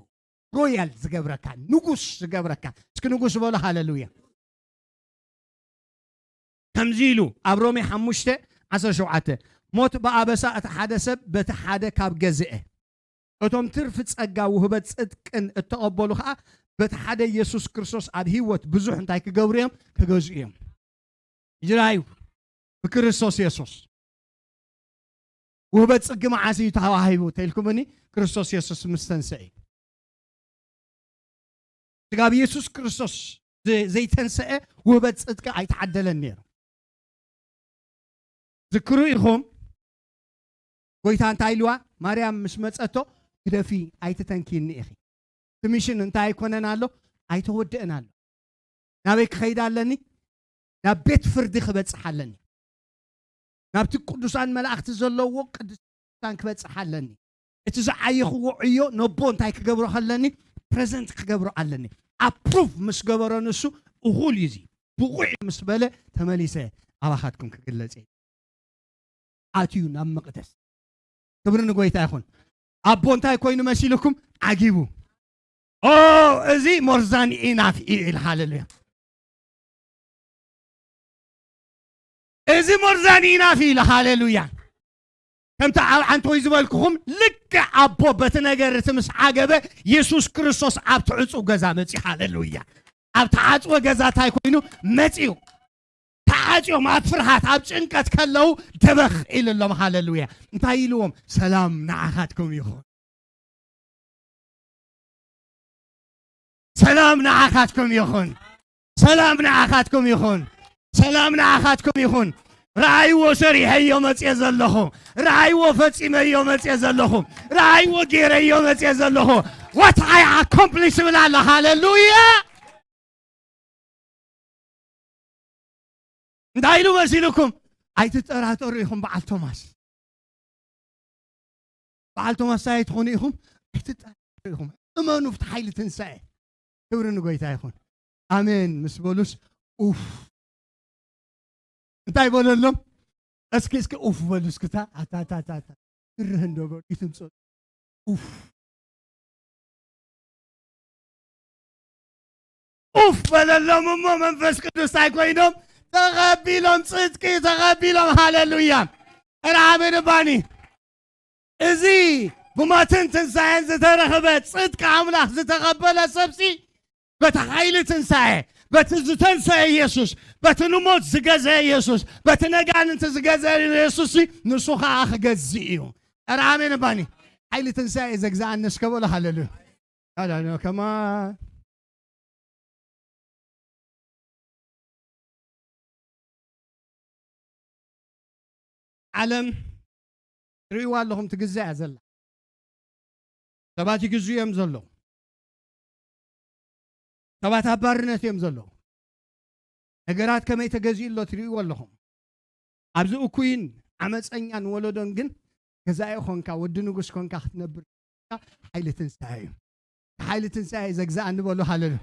ሮያል ዝገብረካ፣ ንጉስ ዝገብረካ። እስኪ ንጉስ በሎ፣ ሃሌሉያ። ከምዚ ኢሉ ኣብ ሮሜ ሓሙሽተ ዓሰርተ ሸውዓተ፣ ሞት ብኣበሳ እቲ ሓደ ሰብ በቲ ሓደ ካብ ገዝአ፣ እቶም ትርፊ ጸጋ ውህበት ጽድቅን እተቐበሉ ኸኣ በቲ ሓደ ኢየሱስ ክርስቶስ ኣብ ህይወት ብዙሕ እንታይ ክገብሩ እዮም? ክገዝኡ እዮም። ይጅራዩ ብክርስቶስ የሱስ። ውህበት ጽጊ መዓስ እዩ ተዋሂቡ ተልኩምኒ? ክርስቶስ የሱስ ምስ ተንስአ እዩ። ስጋብ የሱስ ክርስቶስ ዘ-፣ ዘይተንስአ ውህበት ጽድቂ ኣይተዓደለን ነይሩ። ዝክሩ ኢኹም፣ ጎይታ እንታይ ኢልዋ? ማርያም ምስ መጸቶ፣ ግደፊ፣ ኣይትተንኪኒ ኢኺ። እቲ ሚሽን እንታይ ኣይኮነን ኣሎ? ኣይተወድእን ኣሎ። ናበይ ክኸይድ ኣለኒ? ናብ ቤት ፍርዲ ክበጽሕ ኣለኒ። ናብቲ ቅዱሳን መላእኽቲ ዘለዎ ቅዱሳን ክበጽሕ ኣለኒ። እቲ ዝዓየኽዎ ዕዮ ነቦ እንታይ ክገብሮ ከለኒ? ፕረዘንት ክገብሮ ኣለኒ። ኣፕሩቭ ምስ ገበሮ ንሱ እኹል እዩ እዚ፣ ብቑዕ እዩ ምስ በለ፣ ተመሊሰ ኣባኻትኩም ክግለጽ እየ። ኣትዩ ናብ መቕደስ። ክብሪ ንጎይታ ይኹን። ኣቦ እንታይ ኮይኑ መሲልኩም? ዓጊቡ። ኦ፣ እዚ more than enough እዩ ኢሉ። ሃሌሉያ። እዚ more than enough እዩ ኢሉ። ሃሌሉያ። ከምቲ ኣብ ዓንቶይ ዝበልኩኹም፣ ልክዕ ኣቦ በቲ ነገር እቲ ምስ ዓገበ፣ የሱስ ክርስቶስ ኣብቲ ዕጹው ገዛ መጺኡ። ሃሌሉያ። ኣብ ተዓጽወ ገዛ እንታይ ኮይኑ መጺኡ? ተዓጽዮም ኣብ ፍርሃት ኣብ ጭንቀት ከለዉ ደበኽ ኢሉሎም። ሃሌሉያ። እንታይ ኢልዎም? ሰላም ንዓኻትኩም ይኹን። ሰላም ንዓኻትኩም ይኹን። ሰላም ንዓኻትኩም ይኹን። ሰላም ንዓኻትኩም ይኹን። ረኣይዎ፣ ሰሪሐዮ መጽየ ዘለኹ። ረኣይዎ፣ ፈጺመዮ መጽየ ዘለኹ። ረኣይዎ፣ ገይረዮ መጽየ ዘለኹ። What I accomplish ይብል ኣሎ። ሃሌሉያ። እንታይ ኢሉ መሲልኩም? ኣይትጠራጠሩ ኢኹም በዓል ቶማስ። በዓል ቶማስ እንታይ ትኾኑ ኢኹም? ኣይትጠራጠሩ ኢኹም። እመኑ ብቲ ሓይሊ ትንሳኤ። ክብሪ ንጎይታ ይኹን። ኣሜን ምስ በሉስ፣ ኡፍ። እንታይ በለሎም? እስኪ፣ እስኪ ኡፍ በሉ እስኪ። እታ፣ ኣታ፣ ኣታ፣ ኣታ፣ ኣታ። ግርህ እንዶ በሉ፣ ይትምጸሉ። ኡፍ። ኡፍ በለሎም እሞ መንፈስ ቅዱስ እንታይ ኮይኖም? ተቐቢሎም፣ ጽድቂ ተቐቢሎም። ሃሌሉያ። ኧረ ኣሜን እባኒ። እዚ ብሞትን ትንሳኤን ዝተረኽበ ጽድቂ ኣምላኽ ዝተቐበለ ሰብሲ፣ በቲ ሓይሊ ትንሳኤ፣ በቲ ዝተንሰአ ኢየሱስ፣ በቲ ንሞት ዝገዘአ ኢየሱስ፣ በቲ ነጋንንቲ ዝገዘአ ኢየሱስ፣ ንሱ ኸኣ ክገዝእ እዩ። ኧረ ኣሜን እባኒ። ሓይሊ ትንሳኤ ዘግዝኣኒ እስከ በሉ። ሃሌሉያ። I don't know, come on. ዓለም ትርእይዋ ኣለኹም፣ ትግዛእ እያ ዘላ። ሰባት ይግዙ እዮም ዘለዉ። ሰባት ኣብ ባርነት እዮም ዘለዉ። ነገራት ከመይ ተገዚኡ ኣሎ ትርእይዎ ኣለኹም። ኣብዚ እኩይን ዓመፀኛን ወለዶን ግን ገዛኢ ኾንካ፣ ወዲ ንጉስ ኮንካ ክትነብር ሓይሊ ትንሳኤ እዩ። ሓይሊ ትንሳኤ ዘግዛእ ንበሎ። ሃለሉ።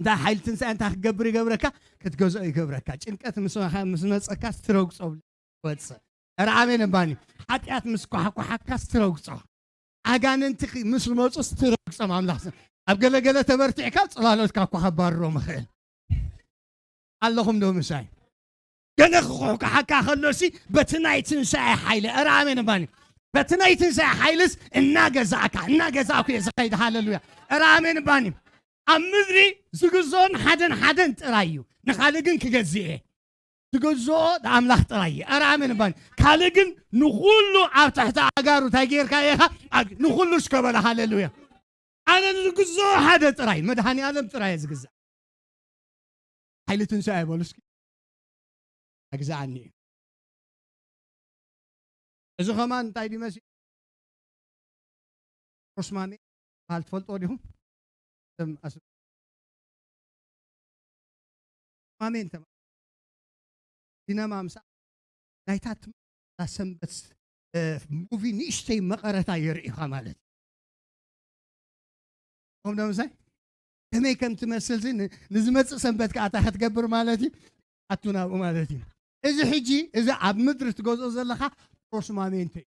እንታይ ሓይሊ ትንሳኤ እንታይ ክገብር ይገብረካ? ክትገዝኦ ይገብረካ። ጭንቀት ምስ፣ ምስ መፀካ ስትረግጾ ወፅእ። ኧረ ኣሜን እባኒ። ሓጢኣት ምስ ኳሕኳሓካ ስትረግጾ። ኣጋንንቲ ምስ መፁ ስትረግጾም ኣምላኽ ስም። ኣብ ገለገለ ተበርቲዕካ ጽላሎትካ እኳ ከባርሮ ምኽእል። ኣለኹም ዶ ምሳይ? ገለ ክኹሕኩሓካ ከሎሲ በቲ ናይ ትንሳኤ ሓይሊ፣ ኧረ ኣሜን እባኒ። በቲ ናይ ትንሳኤ ሓይልስ እናገዛእካ፣ እናገዛእኩ እየ ዝኸይድ። ሃለሉያ። ኧረ ኣሜን እባኒ። ኣብ ምድሪ ዝግዝኦን ሓደን ሓደን ጥራይ እዩ። ንኻልእ ግን ክገዝእ እየ። ዝገዝኦ ኣምላኽ ጥራይ እዩ። ኧረ ኣሜን እባኒ። ካልእ ግን ንኹሉ ኣብ ትሕቲ ኣጋሩ እንታይ ጌርካ ኢኻ? ኣግ-፣ ንኹሉ እስከ በላ። ሃለሉያ። ኣነ ዝግዝኦ ሓደ ጥራይ፣ መድኃኔ ዓለም ጥራይ እየ ዝግዛእ። ሓይሊ ትንሳኤ በሉ እስኪ። ኣግዛኣኒ እዩ። እዚ ኸማን እንታይ ድዩ መሲሉ? ሮስማሜ በሃል ትፈልጥዎ ዲኹም? እቶም ኣስ-፣ ሮስማሜ እንተ-፣ ሲነማ ምሳእ ናይታ ትም-፣ እታ ሰንበት፣ እ፣ ሙቪ ንእሽተይ መቐረታ የርእዩኻ ማለት እዩ። ከምዶ ምሳይ ከመይ ከም ትመስል ሲ ን-፣ ንዝመጽእ ሰንበት ከኣ እንታይ ክትገብር ማለት እዩ? ኣቱ ናብኡ ማለት እዩ። እዚ ሕጂ፣ እዚ ኣብ ምድሪ ትገዝኦ ዘለኻ ሮስማሜንቶ እዩ።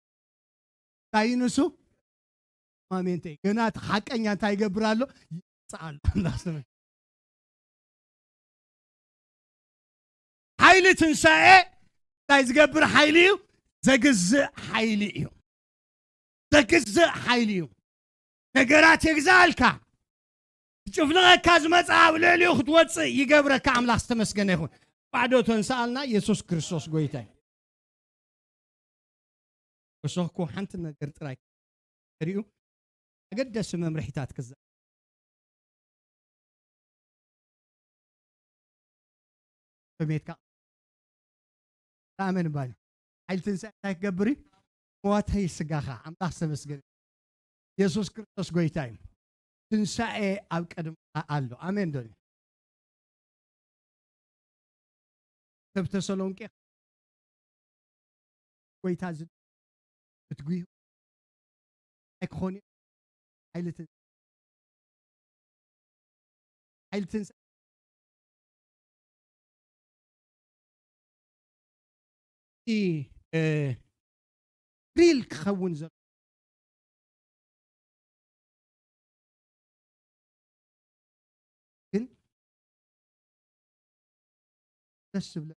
እንታይ እዩ ንሱ? ሮስማሜንቶ እዩ። ገና እቲ ሓቀኛ እንታይ ይገብር ኣሎ? ይመጽእ ኣሎ። ኣምላኽ ስም። ሓይሊ ትንሳኤ እንታይ ዝገብር ሓይሊ እዩ? ዘግዝእ ሓይሊ እዩ። ዘግዝእ ሓይሊ እዩ። ነገራት የግዛእልካ። ክጭፍልቐካ ዝመጽእ ኣብ ልዕሊኡ ክትወጽእ ይገብረካ። ኣምላኽ ዝተመስገነ ይኹን። ባዕዶ ተንስኣልና። የሱስ ክርስቶስ ጎይታ እዩ። ወሰኽኩ ሓንቲ ነገር ጥራይ ከርእዩ ኣገደሲ መምርሒታት ክዛ-፣ ከመየትካ ኣሜን እባኒ። ሓይሊ ትንሳኤ እንታይ ክገብር እዩ? ሞተይ ስጋኻ። ኣምላኽ ዝተመስገነ። የሱስ ክርስቶስ ጎይታ እዩ። ትንሳኤ ኣብ ቅድምኻ ኣሎ። ኣሜን ዶ? ሰብ ተሰሎንቄ ጎይታ ዝ-፣ ክትጉዩ ኣይክኾን እዩ። ሓይሊ ትን-፣ ሓይሊ ትንሳ-፣ እቲ፣ እ፣ ሪል ክኸውን ዘሎ ግን ደስ ዝብለ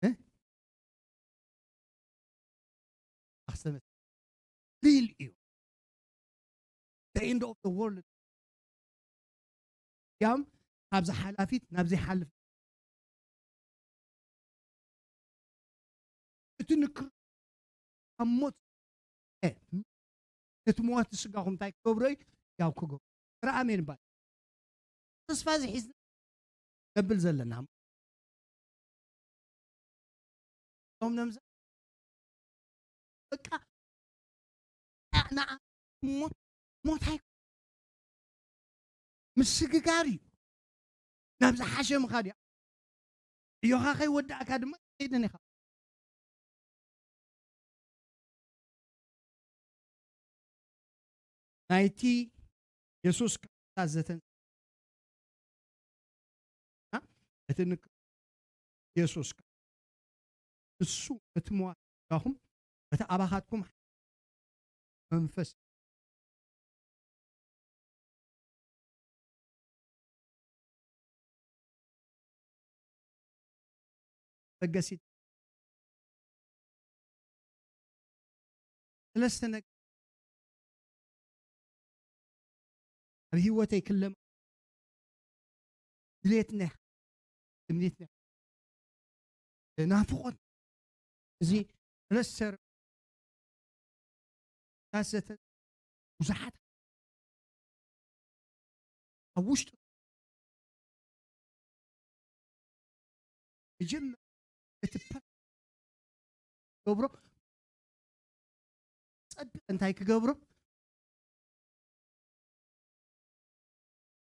እ? ኣኽሰመት ሪል እዩ። The end of the world። ያም ካብዚ ሓላፊት ናብ ዘይሓልፍ። እቲ ንክር-፣ ካብ ሞት፣ እ፣ ነቲ መዋቲ ስጋኹም እንታይ ክገብሮ እዩ? ያው ክገብሮ። ረ ኣሜን ባል። ተስፋ እዚ ሒዝና ነብል ዘለና። እቶም ነምዘ-፣ በቃ፣ ንዓ ሞት፣ ሞት ኣይ-፣ ምስግጋር እዩ። ናብ ዝሓሸ ምኻድ እዩ። ዕዮኻ ከይወዳእካ ድማ ትኸይድን ኢኻ። ናይቲ የሱስ ክርስቶስ ዘተን-፣ እቲ ንክ-፣ የሱስ እሱ እቲ መዋጋኹም እቲ ኣባኻትኩም መንፈስ በገሲት ሰለስተ ነገር ኣብ ህይወተይ ክለም ድሌትና ትምኒትና ናፍቖት እዚ ሰለስተ ታሰተ ብዙሓት ኣብ ውሽጡ መጀመር እቲ ፐ-፣ ገብሮ ጸድቅ እንታይ ክገብሮ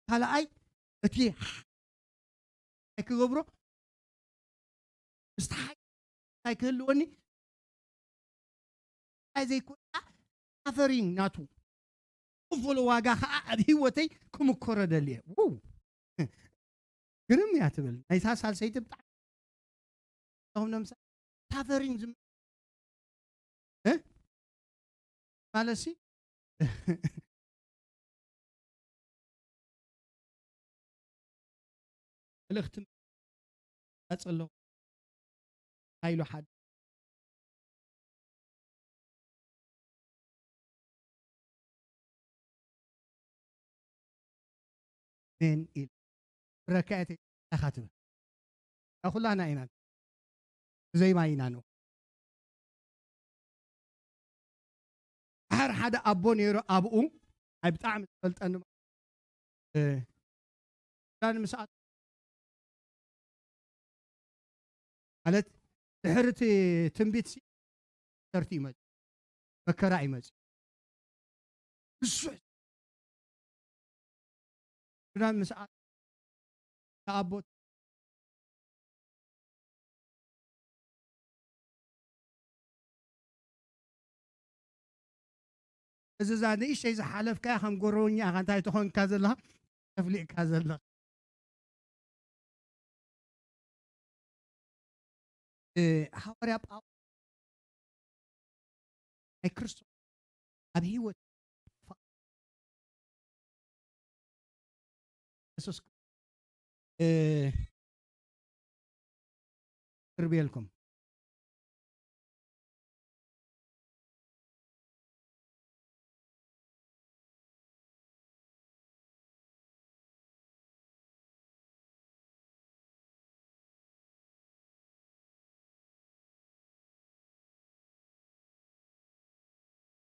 ካልኣይ እቲ እንታይ ክገብሮ ምስቲ ሓቂ እንታይ ክህልወኒ እንታይ ዘይኮና ኣፈሪን ናቱ ክፈሎ ዋጋ ከዓ ኣብ ህይወተይ ክምኮሮ ደልየ። ውው! ግርም እያ ትብል ናይታ ሳልሰይቲ ብጣዕሚ ኹም ነምሳ ታፈሪን ዝም እ? ማለት ሲ መልእኽቲ መጽእ ኣለኹ። እንታይ ኢሉ ሓደ ኣሜን ኢል ረካየት ኢኻ ትብል። ኩላና ኢና ብዘይማ ኢና ነው። ድሓር ሓደ ኣቦ ነይሩ ኣብኡ ኣይ ብጣዕሚ ዝፈልጠኒ እ፣ ዳን ምስ ኣት ማለት ድሕሪ እቲ ትንቢት ሲ ሰርት ይመጽእ መከራ ይመጽእ ብዙሕ ዳን ምስ ኣት ኣቦት እዚ እዛ ንእሽተይ ዝሓለፍካያ ከም ጎረወኛ ኢኻ እንታይ ተኾንካ ዘለኻ ተፍሊእካ ዘለኻ እ፣ ሃዋርያ ጳውሎስ ናይ ክርስቶስ ኣብ ህይወት የሱስ እ፣ ቅርብ የልኩም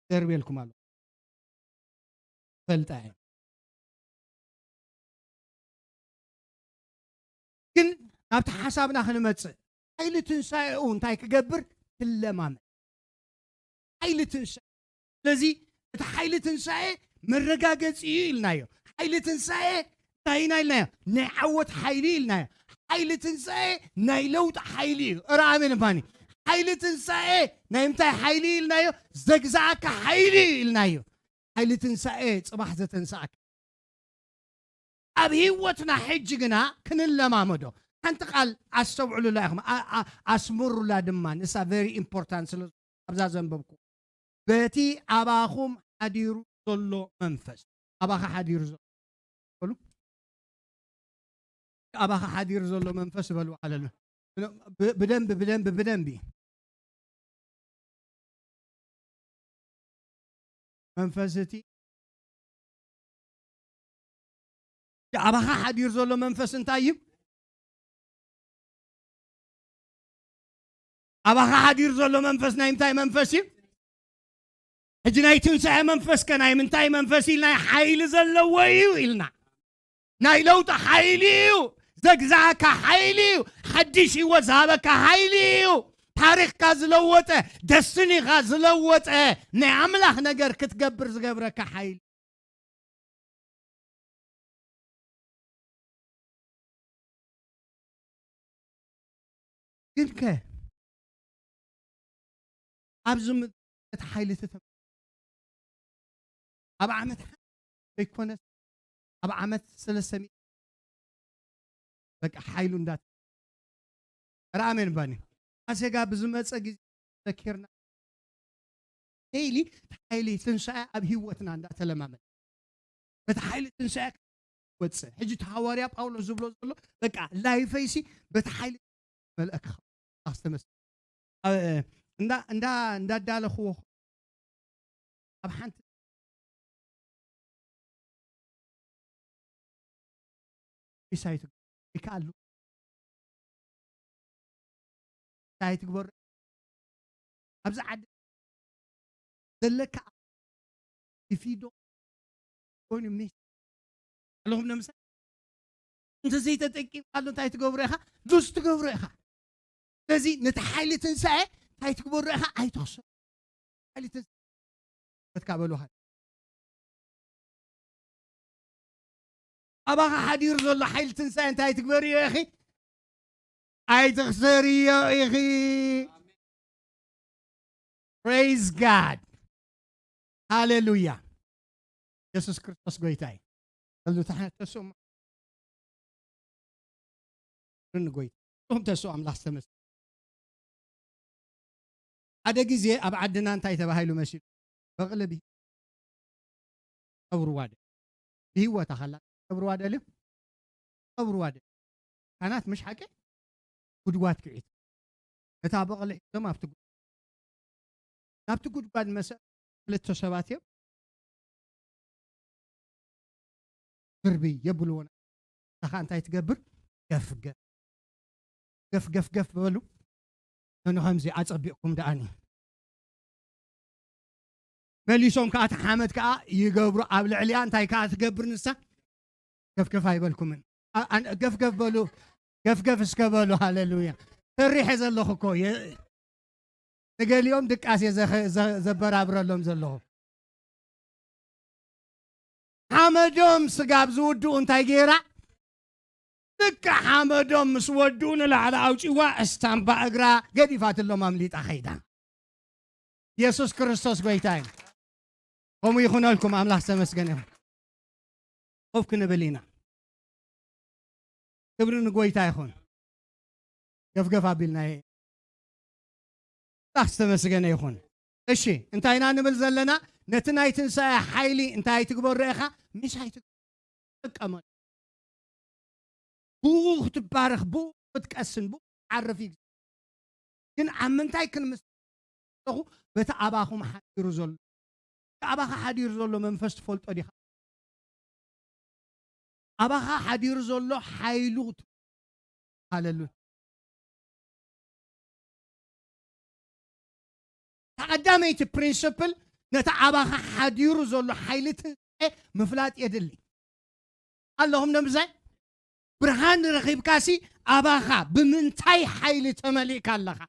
ደርቤልኩም ኣሎ ፈልጣ እየ ግን ናብቲ ሓሳብና ክንመፅእ ሓይሊ ትንሳኤኡ እንታይ ክገብር ትለማመድ ሓይሊ ትንሳኤ ስለዚ እቲ ሓይሊ ትንሳኤ መረጋገፂ እዩ ኢልናዮ ሓይሊ ትንሳኤ እንታይ ኢና ኢልናዮ ናይ ዓወት ሓይሊ ኢልናዮ ሓይሊ ትንሳኤ ናይ ለውጢ ሓይሊ እዩ እረ ኣሜን ባኒ ሓይሊ ትንሳኤ ናይ ምንታይ ሓይሊ ኢልናዮ ዘግዛኣካ ሓይሊ እዩ ኢልናዮ ሓይሊ ትንሳኤ ፅባሕ ዘተንሳኣካ ኣብ ህይወትና ሕጂ ግና ክንለማመዶ ሓንቲ ቃል ኣስተውዕሉላ ኢኹም ኣስምሩላ ድማ ንሳ very important ስለ ኣብዛ ዘንበብኩ በቲ ኣባኹም ሓዲሩ ዘሎ መንፈስ ኣባኻ ሓዲሩ ዘሎ በሉ ኣባኻ ሓዲሩ ዘሎ መንፈስ በሉ ኣለና ብደንቢ ብደንቢ ብደንቢ መንፈስ እቲ ኣባኻ ሓዲር ዘሎ መንፈስ እንታይ እዩ ኣባኻ ሓዲር ዘሎ መንፈስ ናይ ምንታይ መንፈስ እዩ ሕጂ ናይ ትንሳኤ መንፈስ ከ ናይ ምንታይ መንፈስ ኢልና ሓይሊ ዘለዎ እዩ ኢልና ናይ ለውጢ ሓይሊ እዩ ዘግዛእካ ሓይሊ እዩ ሓድሽ ህይወት ዝሃበካ ሓይሊ እዩ ታሪኽካ ዝለወጠ ደስትኒኻ ዝለወጠ ናይ ኣምላኽ ነገር ክትገብር ዝገብረካ ሓይሊ ግንከ ኣብዚ ምድሪ እቲ ሓይሊ ተተም ኣብ ዓመት ሓንቲ ዘይኮነስ ኣብ ዓመት ሰለስተ ሚእቲ በቃ ሓይሉ እንዳ ኧረ ኣሜን ባኒ ኣሴጋ ብዝመፀ ግዜ ዘኪርና ዴይሊ ሓይሊ ትንሳኤ ኣብ ህይወትና እንዳተለማመድ በቲ ሓይሊ ትንሳኤ ወፅእ ሕጂ እቲ ሃዋርያ ጳውሎስ ዝብሎ ዘሎ በቃ ላይፈይሲ በቲ ሓይሊ መልእክ ኣስተመስ እንዳ እንዳ እንዳዳለኽዎ ኣብ ሓንቲ ኢሳይ ትግበሩ ይከኣሉ እንታይ ትግበሩ ኣብዚ ዓዲ ዘለካ if you don't join me ኣለኹም ንምሳሌ እንተዘይተጠቂምካሉ እንታይ ትገብሮ ኢኻ ሉዝ ትገብሮ ኢኻ ስለዚ ነቲ ሓይሊ ትንሳኤ እንታይ ትግበሮ ኢኻ ኣይትኽሰ ሓይሊ ትንሳኤ በትካ በሉ ኣባኻ ሓዲሩ ዘሎ ሓይሊ ትንሳኤ እንታይ ትግበርዮ ኢኺ? ኣይትኽሰርዮ ኢኺ። Praise God። ሃሌሉያ። የሱስ ክርስቶስ ጎይታ እዩ። በሉ ተሓ-፣ ተስኡ ንጎይታ። እቶም ተስኡ ኣምላኽ ዝተመስገነ። ሓደ ግዜ ኣብ ዓድና እንታይ ተባሂሉ መሲሉ? በቕሊ ብሂ-፣ ቀብርዋ ደ-፣ ብህይወታ ከላ ቀብርዋ ደልዮም? ቀብርዋ ደ-፣ ካህናት ምሽ ሓቂ? ጉድጓድ ክዒት። ነታ በቕሊ ሒዞም ኣብቲ ጉ-፣ ናብቲ ጉድጓድ መሰ-፣ ክልተ ሰባት እዮም። ድርብይ የብልዎ። ንሳ ኸኣ እንታይ ትገብር? ገፍ ገፍ። ገፍ ገፍ ገፍ በሉ። ነንኸምዚ ኣጸቢቕኩም ደኣኒ። መሊሶም ከኣ እቲ ሓመድ ከኣ ይገብሩ ኣብ ልዕሊኣ። እንታይ ከኣ ትገብር ንሳ? ገፍ ገፍ ኣይበልኩምን። ኣ-፣ ኣን-፣ ገፍ ገፍ በሉ። ገፍ ገፍ እስከ በሉ። ሃሌሉያ። ሰሪሐ ዘለኹ እኮ የ-፣ ንገሊኦም ድቃስ እየ ዘኸ-፣ ዘ-፣ ዘበራብረሎም ዘለኹ። ሓመዶም ስጋብ ዝውድኡ እንታይ ገይራ? ልክዕ ሓመዶም ምስ ወድኡ ንላዕሊ ኣውጺዋ፣ እስታምባ እግራ ገዲፋትሎም ኣምሊጣ ኸይዳ። የሱስ ክርስቶስ ጎይታ እዩ። ከምኡ ይኹነልኩም፣ ኣምላኽ ዝተመስገነ ይኹን። ኮፍ ክንብል ኢና። ክብሪ ንጎይታ ይኹን። ገፍገፍ ኣቢልና የ-፣ ኣምላኽ ዝተመስገነ ይኹን። እሺ፣ እንታይ ኢና ንብል ዘለና? ነቲ ናይ ትንሳኤ ሓይሊ እንታይ ትግበሮ ኢኻ? ምሽ ኣይትጥቀመሉ። ብኡ ክትባረኽ፣ ብኡ ክትቀስን፣ ብኡ ክትዓርፍ እዩ። ግን ኣብ ምንታይ ክንምስ-፣ ኣለኹ? በቲ ኣባኹም ሓዲሩ ዘሎ፣ በቲ ኣባኻ ሓዲሩ ዘሎ መንፈስ ትፈልጦ ዲኻ? ኣባኻ ሓዲሩ ዘሎ ሓይሉ ት-፣ ሃሌሉያ። እታ ቀዳመይቲ ፕሪንስፕል ነቲ ኣባኻ ሓዲሩ ዘሎ ሓይሊ ትንሳኤ ምፍላጥ የድሊ። ኣለኹም ዶ ምሳይ? ብርሃን ረኺብካሲ ኣባኻ ብምንታይ ሓይሊ ተመሊእካ ኣለኻ?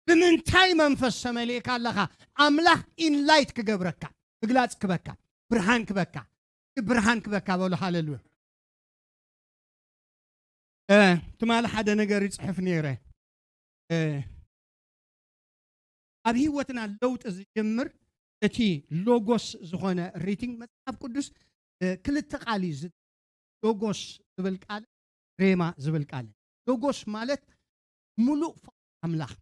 ብምንታይ መንፈስ ተመሊእካ ኣለኻ? ኣምላኽ ኢንላይት ክገብረካ፣ ምግላጽ ክበካ፣ ብርሃን ክበካ፣ ብርሃን ክበካ በሉ። ሃሌሉያ። እ፣ ትማሊ ሓደ ነገር ይጽሕፍ ነይረ። እ፣ ኣብ ህይወትና ለውጢ ዝጅምር እቲ ሎጎስ ዝኾነ ሪቲንግ መጽሓፍ ቅዱስ፣ እ፣ ክልተ ቃል እዩ ዝ-፣ ሎጎስ ዝብል ቃል፣ ሬማ ዝብል ቃል። ሎጎስ ማለት ምሉእ ፍቓድ ኣምላኽ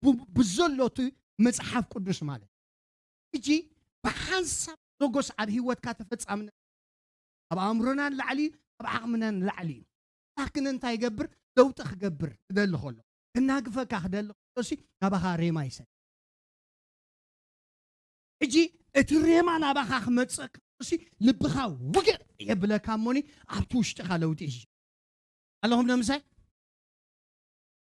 ብ-፣ ብዘሎ እቲ መጽሓፍ ቅዱስ ማለት። ሕጂ ብሓንሳብ ሎጎስ ኣብ ህይወትካ ተፈጻምነት ኣብ ኣእምሮና ንላዕሊ እዩ፣ ኣብ ዓቕምና ንላዕሊ እዩ። ኣምላኽ ግን እንታይ ይገብር? ለውጢ ክገብር ክደሊ ከሎ፣ ክናግፈካ ክደሊ ከሎሲ ናባኻ ሬማ ይሰድ። ሕጂ እቲ ሬማ ናባኻ ክመጽእ ከሎሲ ልብኻ ውግእ የብለካ እሞኒ ኣብቲ ውሽጥኻ ለውጢ እዩ። ኣለኹም ዶ ምሳይ?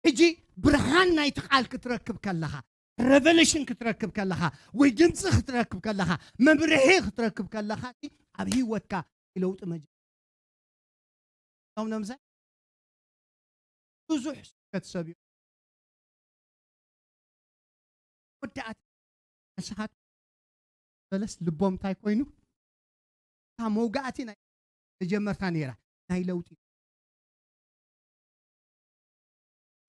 ሕጂ ብርሃን ናይቲ ቃል ክትረክብ ከለኻ፣ ሬቨሌሽን ክትረክብ ከለኻ፣ ወይ ድምፂ ክትረክብ ከለኻ፣ መምርሒ ክትረክብ ከለኻ፣ ኣብ ህይወትካ ለውጢ መጀ-፣ ኣለኹም ዶ ምሳይ? ብዙሕ ስብከት ሰብ እዩ። መወዳእቲ ንስኻት በለስ ልቦም እንታይ ኮይኑ? እታ መውጋእቲ ናይ መጀመርታ ነይራ፣ ናይ ለውጢ።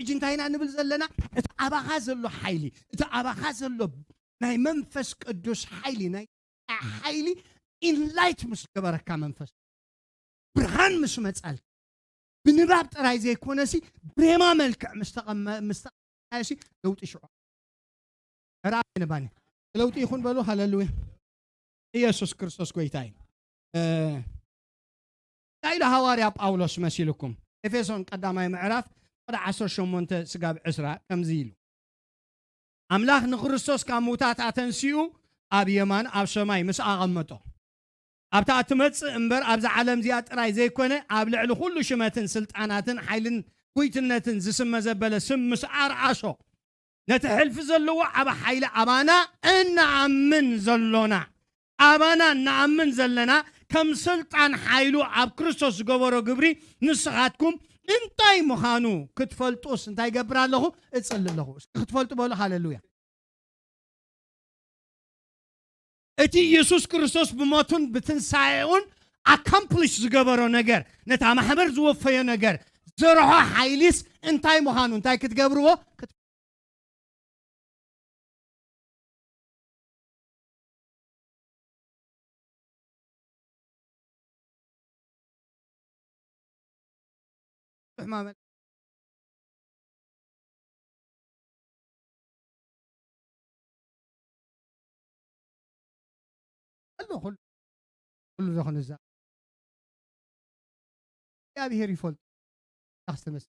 ሕጂ እንታይ ኢና ንብል ዘለና? እቲ ኣባኻ ዘሎ ሓይሊ፣ እቲ ኣባኻ ዘሎ ናይ መንፈስ ቅዱስ ሓይሊ፣ ናይ ሓይሊ ኢንላይት ምስ ገበረካ መንፈስ ብርሃን ምስ መጻል፣ ብንባብ ጥራይ ዘይኮነሲ ብሬማ መልክዕ ምስ ተቐመ-፣ ምስ ተቐመጥካዮሲ ለውጢ ሽዑ። ራእይ ንባኒ ለውጢ ይኹን በሉ። ሃሌሉያ። ኢየሱስ ክርስቶስ ጎይታ እዩ። እ፣ እንታይ ኢሉ ሃዋርያ ጳውሎስ መሲልኩም? ኤፌሶን ቀዳማይ ምዕራፍ ቁጥሪ ዓሰርተ ሸሞንተ ስጋብ ዕስራ ከምዚ ኢሉ፣ ኣምላኽ ንክርስቶስ ካብ ምውታት ኣተንሲኡ ኣብ የማን ኣብ ሰማይ ምስ ኣቐመጦ፣ ኣብታ እትመጽእ እምበር ኣብዛ ዓለም እዚኣ ጥራይ ዘይኮነ፣ ኣብ ልዕሊ ኩሉ ሽመትን ስልጣናትን ሓይልን ጉይትነትን ዝስመ ዘበለ ስም ምስ ኣርኣሶ፣ ነቲ ሕልፊ ዘለዎ ዓቢ ሓይሊ ኣባና እንኣምን ዘሎና፣ ኣባና እንኣምን ዘለና ከም ስልጣን ሓይሉ ኣብ ክርስቶስ ዝገበሮ ግብሪ ንስኻትኩም እንታይ ምዃኑ ክትፈልጡስ እንታይ ይገብር ኣለኹ? እጽሊ ኣለኹ። እስኪ ክትፈልጡ በሉ። ሃሌሉያ። እቲ ኢየሱስ ክርስቶስ ብሞቱን ብትንሳኤኡን ኣካምፕሊሽ ዝገበሮ ነገር፣ ነታ ማሕበር ዝወፈዮ ነገር ዘርሖ ሓይሊስ እንታይ ምዃኑ እንታይ ክትገብርዎ? እግዚኣብሔር ይፈልጦ። ኣስተመስ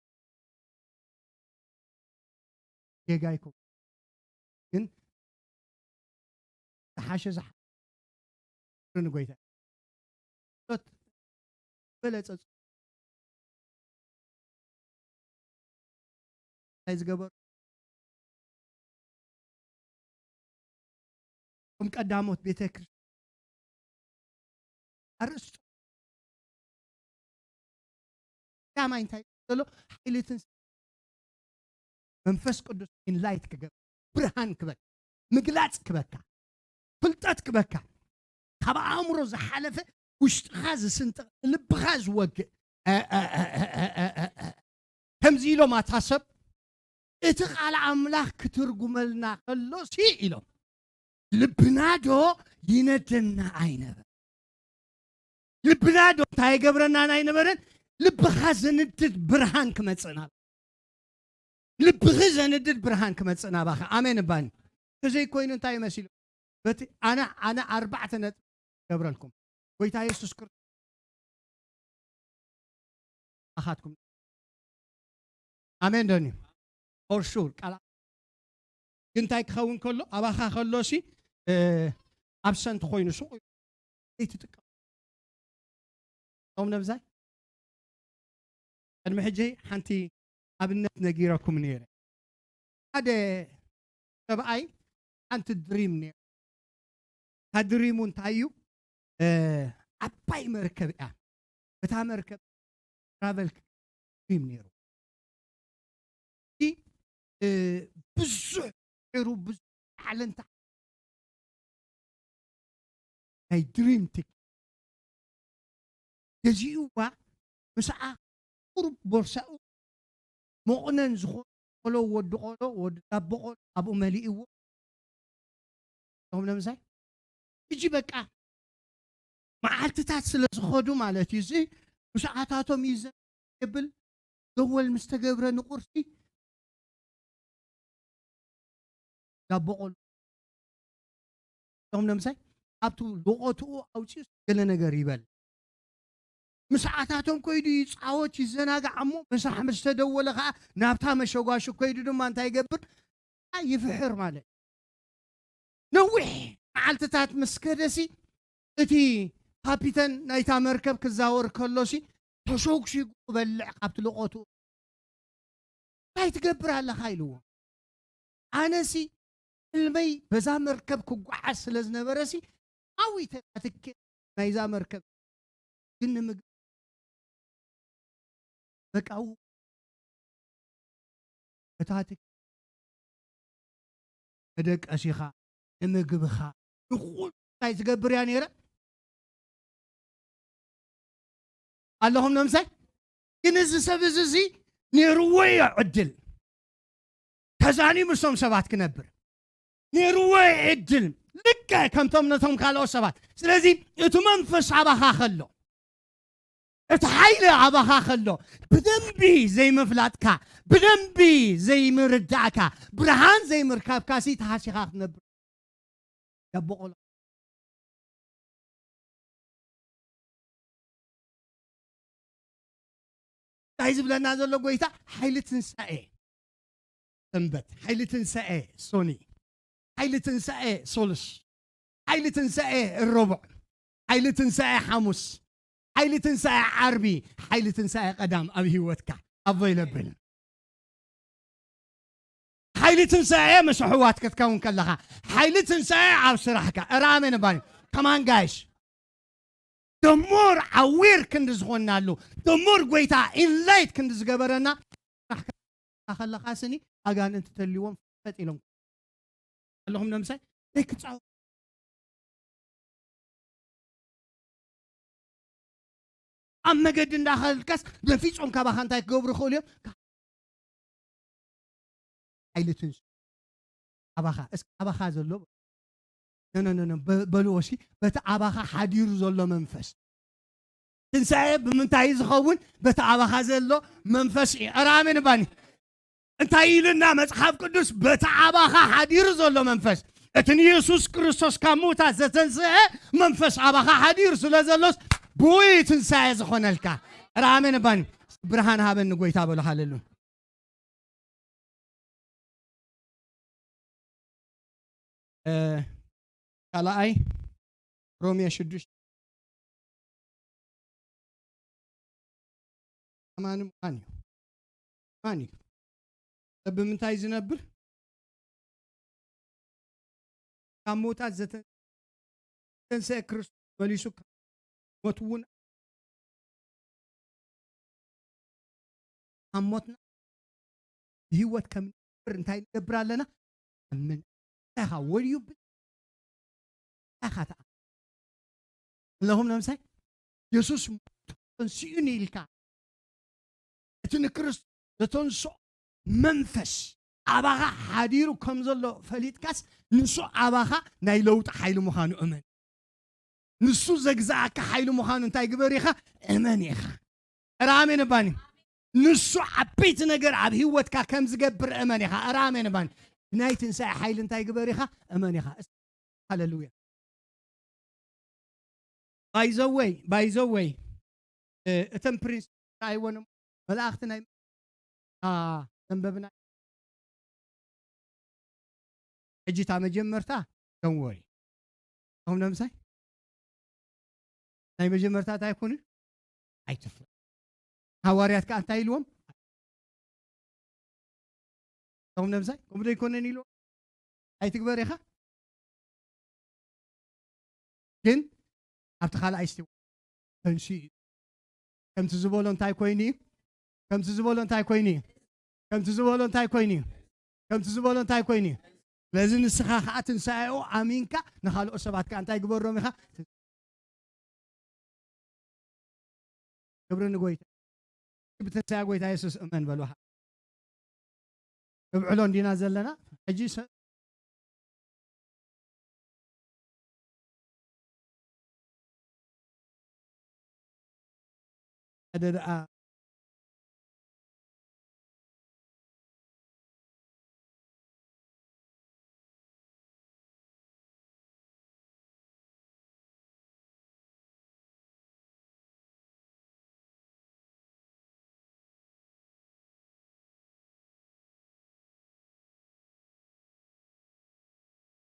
ጌጋ ኣይኮን ግን ዝሓሸ ዝሓ ንጎይታ ሎት በለጸ እንታይ ዝገበሩ ከም ቀዳሞት ቤተ ክርስቲያን ኣርእስቱ ቀዳማይ እንታይ ዘሎ ሓይልትን መንፈስ ቅዱስ ኢንላይት ክገብር ብርሃን ክበካ ምግላፅ ክበካ ፍልጠት ክበካ ካብ ኣእምሮ ዝሓለፈ ውሽጥኻ ዝስንጥቕ ልብኻ ዝወግእ ከምዚ ኢሎም ኣታ ሰብ እቲ ቃል ኣምላኽ ክትርጉመልና ከሎሲ ኢሎም ልብና ዶ ይነደና ኣይነበር ልብና ዶ እንታይ የገብረና ኣይነበረን ልብኻ ዘንድድ ብርሃን ክመፅእና ልብኺ ዘንድድ ብርሃን ክመፅእ ናባኺ ኣሜን እባኒ ተዘይኮይኑ እንታይ መሲሉ በቲ ኣነ ኣነ ኣርባዕተ ነጥቢ ገብረልኩም ጎይታ የሱስ ክርስቶስ ኣኻትኩም ኣሜን ደኒ ኦር ሹር ቃል ግን እንታይ ክኸውን ከሎ ኣባኻ ከሎ ሲ ኣብሰንት ኮይኑ ሱቕ ዘይትጥቀም ቶም ነብዛይ ቅድሚ ሕጂ ሓንቲ ኣብነት ነጊረኩም ነይረ ሓደ ሰብኣይ ሓንቲ ድሪም ነይሩ እታ ድሪሙ እንታይ እዩ ዓባይ መርከብ እያ እታ መርከብ ትራቨል ድሪም ነይሩ ብዙሕ ሩ ብዙሕ ዓለንታ ናይ ድሪም ትክ ገዚኡዋ ምስኣ ቁሩብ ቦርሳኡ መቑነን ዝኾነ ቆሎ ወዲ ቆሎ ወዲ ዳቦ ቆሎ ኣብኡ መሊእዎ ቶም ነምሳይ ሕጂ በቃ መዓልትታት ስለ ዝኸዱ ማለት እዩ እዚ ምስኣታቶም እዩ የብል ደወል ምስ ተገብረ ንቁርሲ ዳቦ ቆሎ እቶም ነምሳይ ኣብቲ ልቆትኡ ኣውፅኡ ገለ ነገር ይበል ምስ ኣታቶም ኮይዱ ይፃወት ይዘናጋዕ እሞ ምሳሕ ምስ ተደወለ ከዓ ናብታ መሸጓሹ ኮይዱ ድማ እንታይ ይገብር ይፍሕር ማለት ነዊሕ መዓልትታት ምስ ከደሲ እቲ ካፒተን ናይታ መርከብ ክዛወር ከሎሲ ተሸጉሺጉ ክበልዕ ካብቲ ልቆቱ እንታይ ትገብር ኣለኻ ኢልዎ ኣነሲ ሕልመይ በዛ መርከብ ክጓዓዝ ስለ ዝነበረሲ ኣዊተ ኣትኬ ናይዛ መርከብ ግን ንምግ በቃ እታ ትኬ መደቀሲኻ ንምግብኻ ንኹሉ እንታይ ዝገብር እያ ነይረ ኣለኹም ነምሳይ ግን እዚ ሰብ እዚ እዚ ነይርዎ እዮ ዕድል ተዛኒ ምስቶም ሰባት ክነብር ነይርዎ እዮ ዕድል ልክዕ ከምቶም ነቶም ካልኦት ሰባት ስለዚ እቲ መንፈስ ኣባኻ ከሎ እቲ ሓይሊ ኣባኻ ከሎ ብደንቢ ዘይምፍላጥካ ብደንቢ ዘይምርዳእካ ብርሃን ዘይምርካብካ ሲ ተሃሲኻ ክትነብር ያቦቆሎ እንታይ ዝብለና ዘሎ ጎይታ ሓይሊ ትንሳኤ ሰንበት ሓይሊ ትንሳኤ ሶኒ ሓይሊ ትንሳኤ ሶሉስ ሓይሊ ትንሳኤ ረቡዕ ሓይሊ ትንሳኤ ሓሙስ ሓይሊ ትንሳኤ ዓርቢ ሓይሊ ትንሳኤ ቀዳም ኣብ ህይወትካ ኣቦ ይለብል ሓይሊ ትንሳኤ ምስ ኣሕዋት ክትከውን ከለኻ ሓይሊ ትንሳኤ ኣብ ስራሕካ እረ ኣሜን እባኒ ከማን ጋይሽ ደሞር ኣዊር ክንዲ ዝኾንናሉ ደሞር ጎይታ ኢንላይት ክንዲ ዝገበረና ስራሕካ ከለኻ ስኒ ኣጋንንቲ ተልዎም ፈጢሎም ኣለኹም ነምሳይ ዘይክፃወ ኣብ መገዲ እንዳኸልካስ ነፊጾም ካባኻ እንታይ ክገብሩ ይኽእሉ እዮም? ሓይሊ ትንሱ ኣባኻ፣ እስኪ ኣባኻ ዘሎ ኖ ኖ ኖ ኖ፣ በ- በልዎ እስኪ። በቲ ኣባኻ ሓዲሩ ዘሎ መንፈስ ትንሳኤ ብምንታይ እዩ ዝኸውን? በቲ ኣባኻ ዘሎ መንፈስ እዩ። ኧረ ኣሜን ባኒ። እንታይ ኢልና መጽሓፍ ቅዱስ? በቲ ኣባኻ ሓዲሩ ዘሎ መንፈስ፣ እቲ ንየሱስ ክርስቶስ ካብ ምውታት ዘተንስአ መንፈስ ኣባኻ ሓዲሩ ስለ ዘሎስ ብኡ እዩ ትንሳኤ ዝኾነልካ። ኧረ ኣሜን ባኒ። ብርሃን ሃበኒ ጎይታ በሎ። ሃሌሉያ። እ፣ ካልኣይ ሮሜ ሽዱሽተ ኣማኒ ምዃን እዩ። ኣማኒ እዩ። ሰብ ብምንታይ ዝነብር? ካብ ምውታት ዘተ- ዝተንስአ ክርስቶስ መሊሱ ሞት እውን ኣብ ሞትና ብህይወት ከም ንነብር እንታይ ንገብር ኣለና? ኣምን። እንታይ ኢኻ ወልዩ ብ- እንታይ ኢኻ ተኣ ኣለኹም ነምሳይ የሱስ ተንስኡ ኢልካ እቲ ንክርስቶስ ዘተንስኦ መንፈስ ኣባኻ ሓዲሩ ከም ዘሎ ፈሊጥካስ ንሱ ኣባኻ ናይ ለውጢ ሓይሊ ምዃኑ እመን። ንሱ ዘግዛኣካ ሓይሊ ምዃኑ እንታይ ግበር ኢኻ? እመን ኢኻ። ራሜን ባኒ ንሱ ዓበይቲ ነገር ኣብ ህይወትካ ከም ዝገብር እመን ኢኻ። ራሜን ባኒ ናይ ትንሳኤ ሓይሊ እንታይ ግበር ኢኻ? እመን ኢኻ። ሃሌሉያ። ባይዘወይ ባይዘወይ እተን ፕሪንስ ኣይወንም መላእኽቲ ናይ ዘንበብና ሕጂ እታ መጀመርታ ደንወሪ እኹም ነምሳይ ናይ መጀመርታ እንታይ ይኮኑ ኣይትፍረ ሃዋርያት ከዓ እንታይ ኢልዎም እኹም ነምሳይ ከምኡ ዶ ይኮነን ኢልዎም ኣይትግበር ኢኻ ግን ኣብቲ ካልኣይ ስቲ ተንስኡ እዩ ከምቲ ዝበሎ እንታይ ኮይኑ እዩ ከምቲ ዝበሎ እንታይ ኮይኑ እዩ ከምቲ ዝበሎ እንታይ ኮይኑ እዩ ከምቲ ዝበሎ እንታይ ኮይኑ እዩ ስለዚ ንስኻ ከዓ ትንሳኤኡ ኣሚንካ ንካልኦት ሰባት ከዓ እንታይ ግበሮም ኢኻ ክብሪ ንጎይታ ብትንሳኤ ጎይታ የሱስ እመን በሉ ንብዕሎ እንዲና ዘለና ሕጂ ሓደ ደኣ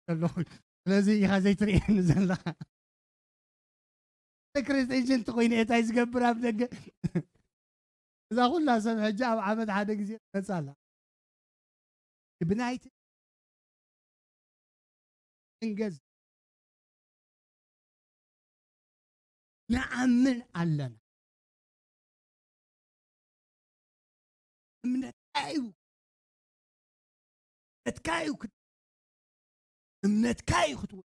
ኣለኹ። ስለዚ ኢኻ ዘይትርእየኒ ዘለኻ። ክርስት ኤጀንት ኮይነ እንታይ ዝገብር ኣብ ደገ እዛ ኩላ ሰብ ሕጂ ኣብ ዓመት ሓደ ግዜ ትመጽእ ኣላ ብናይቲ እንገዝ ንኣምን ኣለና እምነትካ እዩ እምነትካ እዩ እምነትካ እዩ ክትወ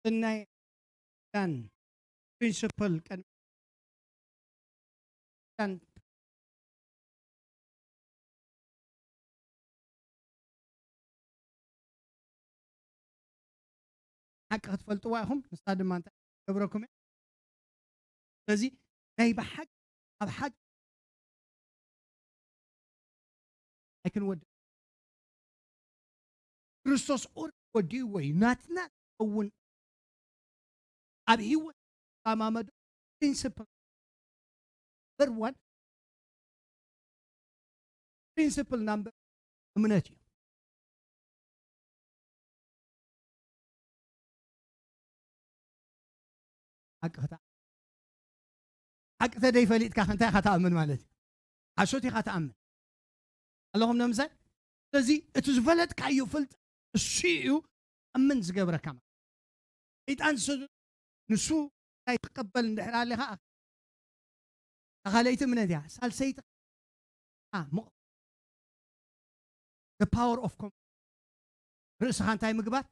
ስናይ ዳን ፕሪንስፕል ቀን ሓቂ ክትፈልጥዋ ኢኹም ንሳ ድማ እንታይ ገብረኩም ስለዚ ናይ ብሓቂ ኣብ ሓቂ ኣይክንወድ ክርስቶስ ኦር ወዲእዎ እዩ ናትና እውን ኣብ ህይወት ተማመዶ ፕሪንስፕል ነምበር ዋን ፕሪንስፕል ናምበር እምነት እዩ ሓቂ ተደይፈሊጥካ እንታይ ኢኻ ተኣምን ማለት እዩ ሓሶት ኢኻ ተኣምን ኣለኹም ነምሳይ ስለዚ እቲ ዝፈለጥካዮ ፍልጥ እሱ እዩ ኣምን ዝገብረካ ማለት ሰይጣን ዝሰዱ ንሱ እንታይ ትቀበል እንድሕር ኣለኻ ኣኻለይቲ እምነት እያ ሳልሰይቲ the power of com- ርእስኻ እንታይ ምግባር?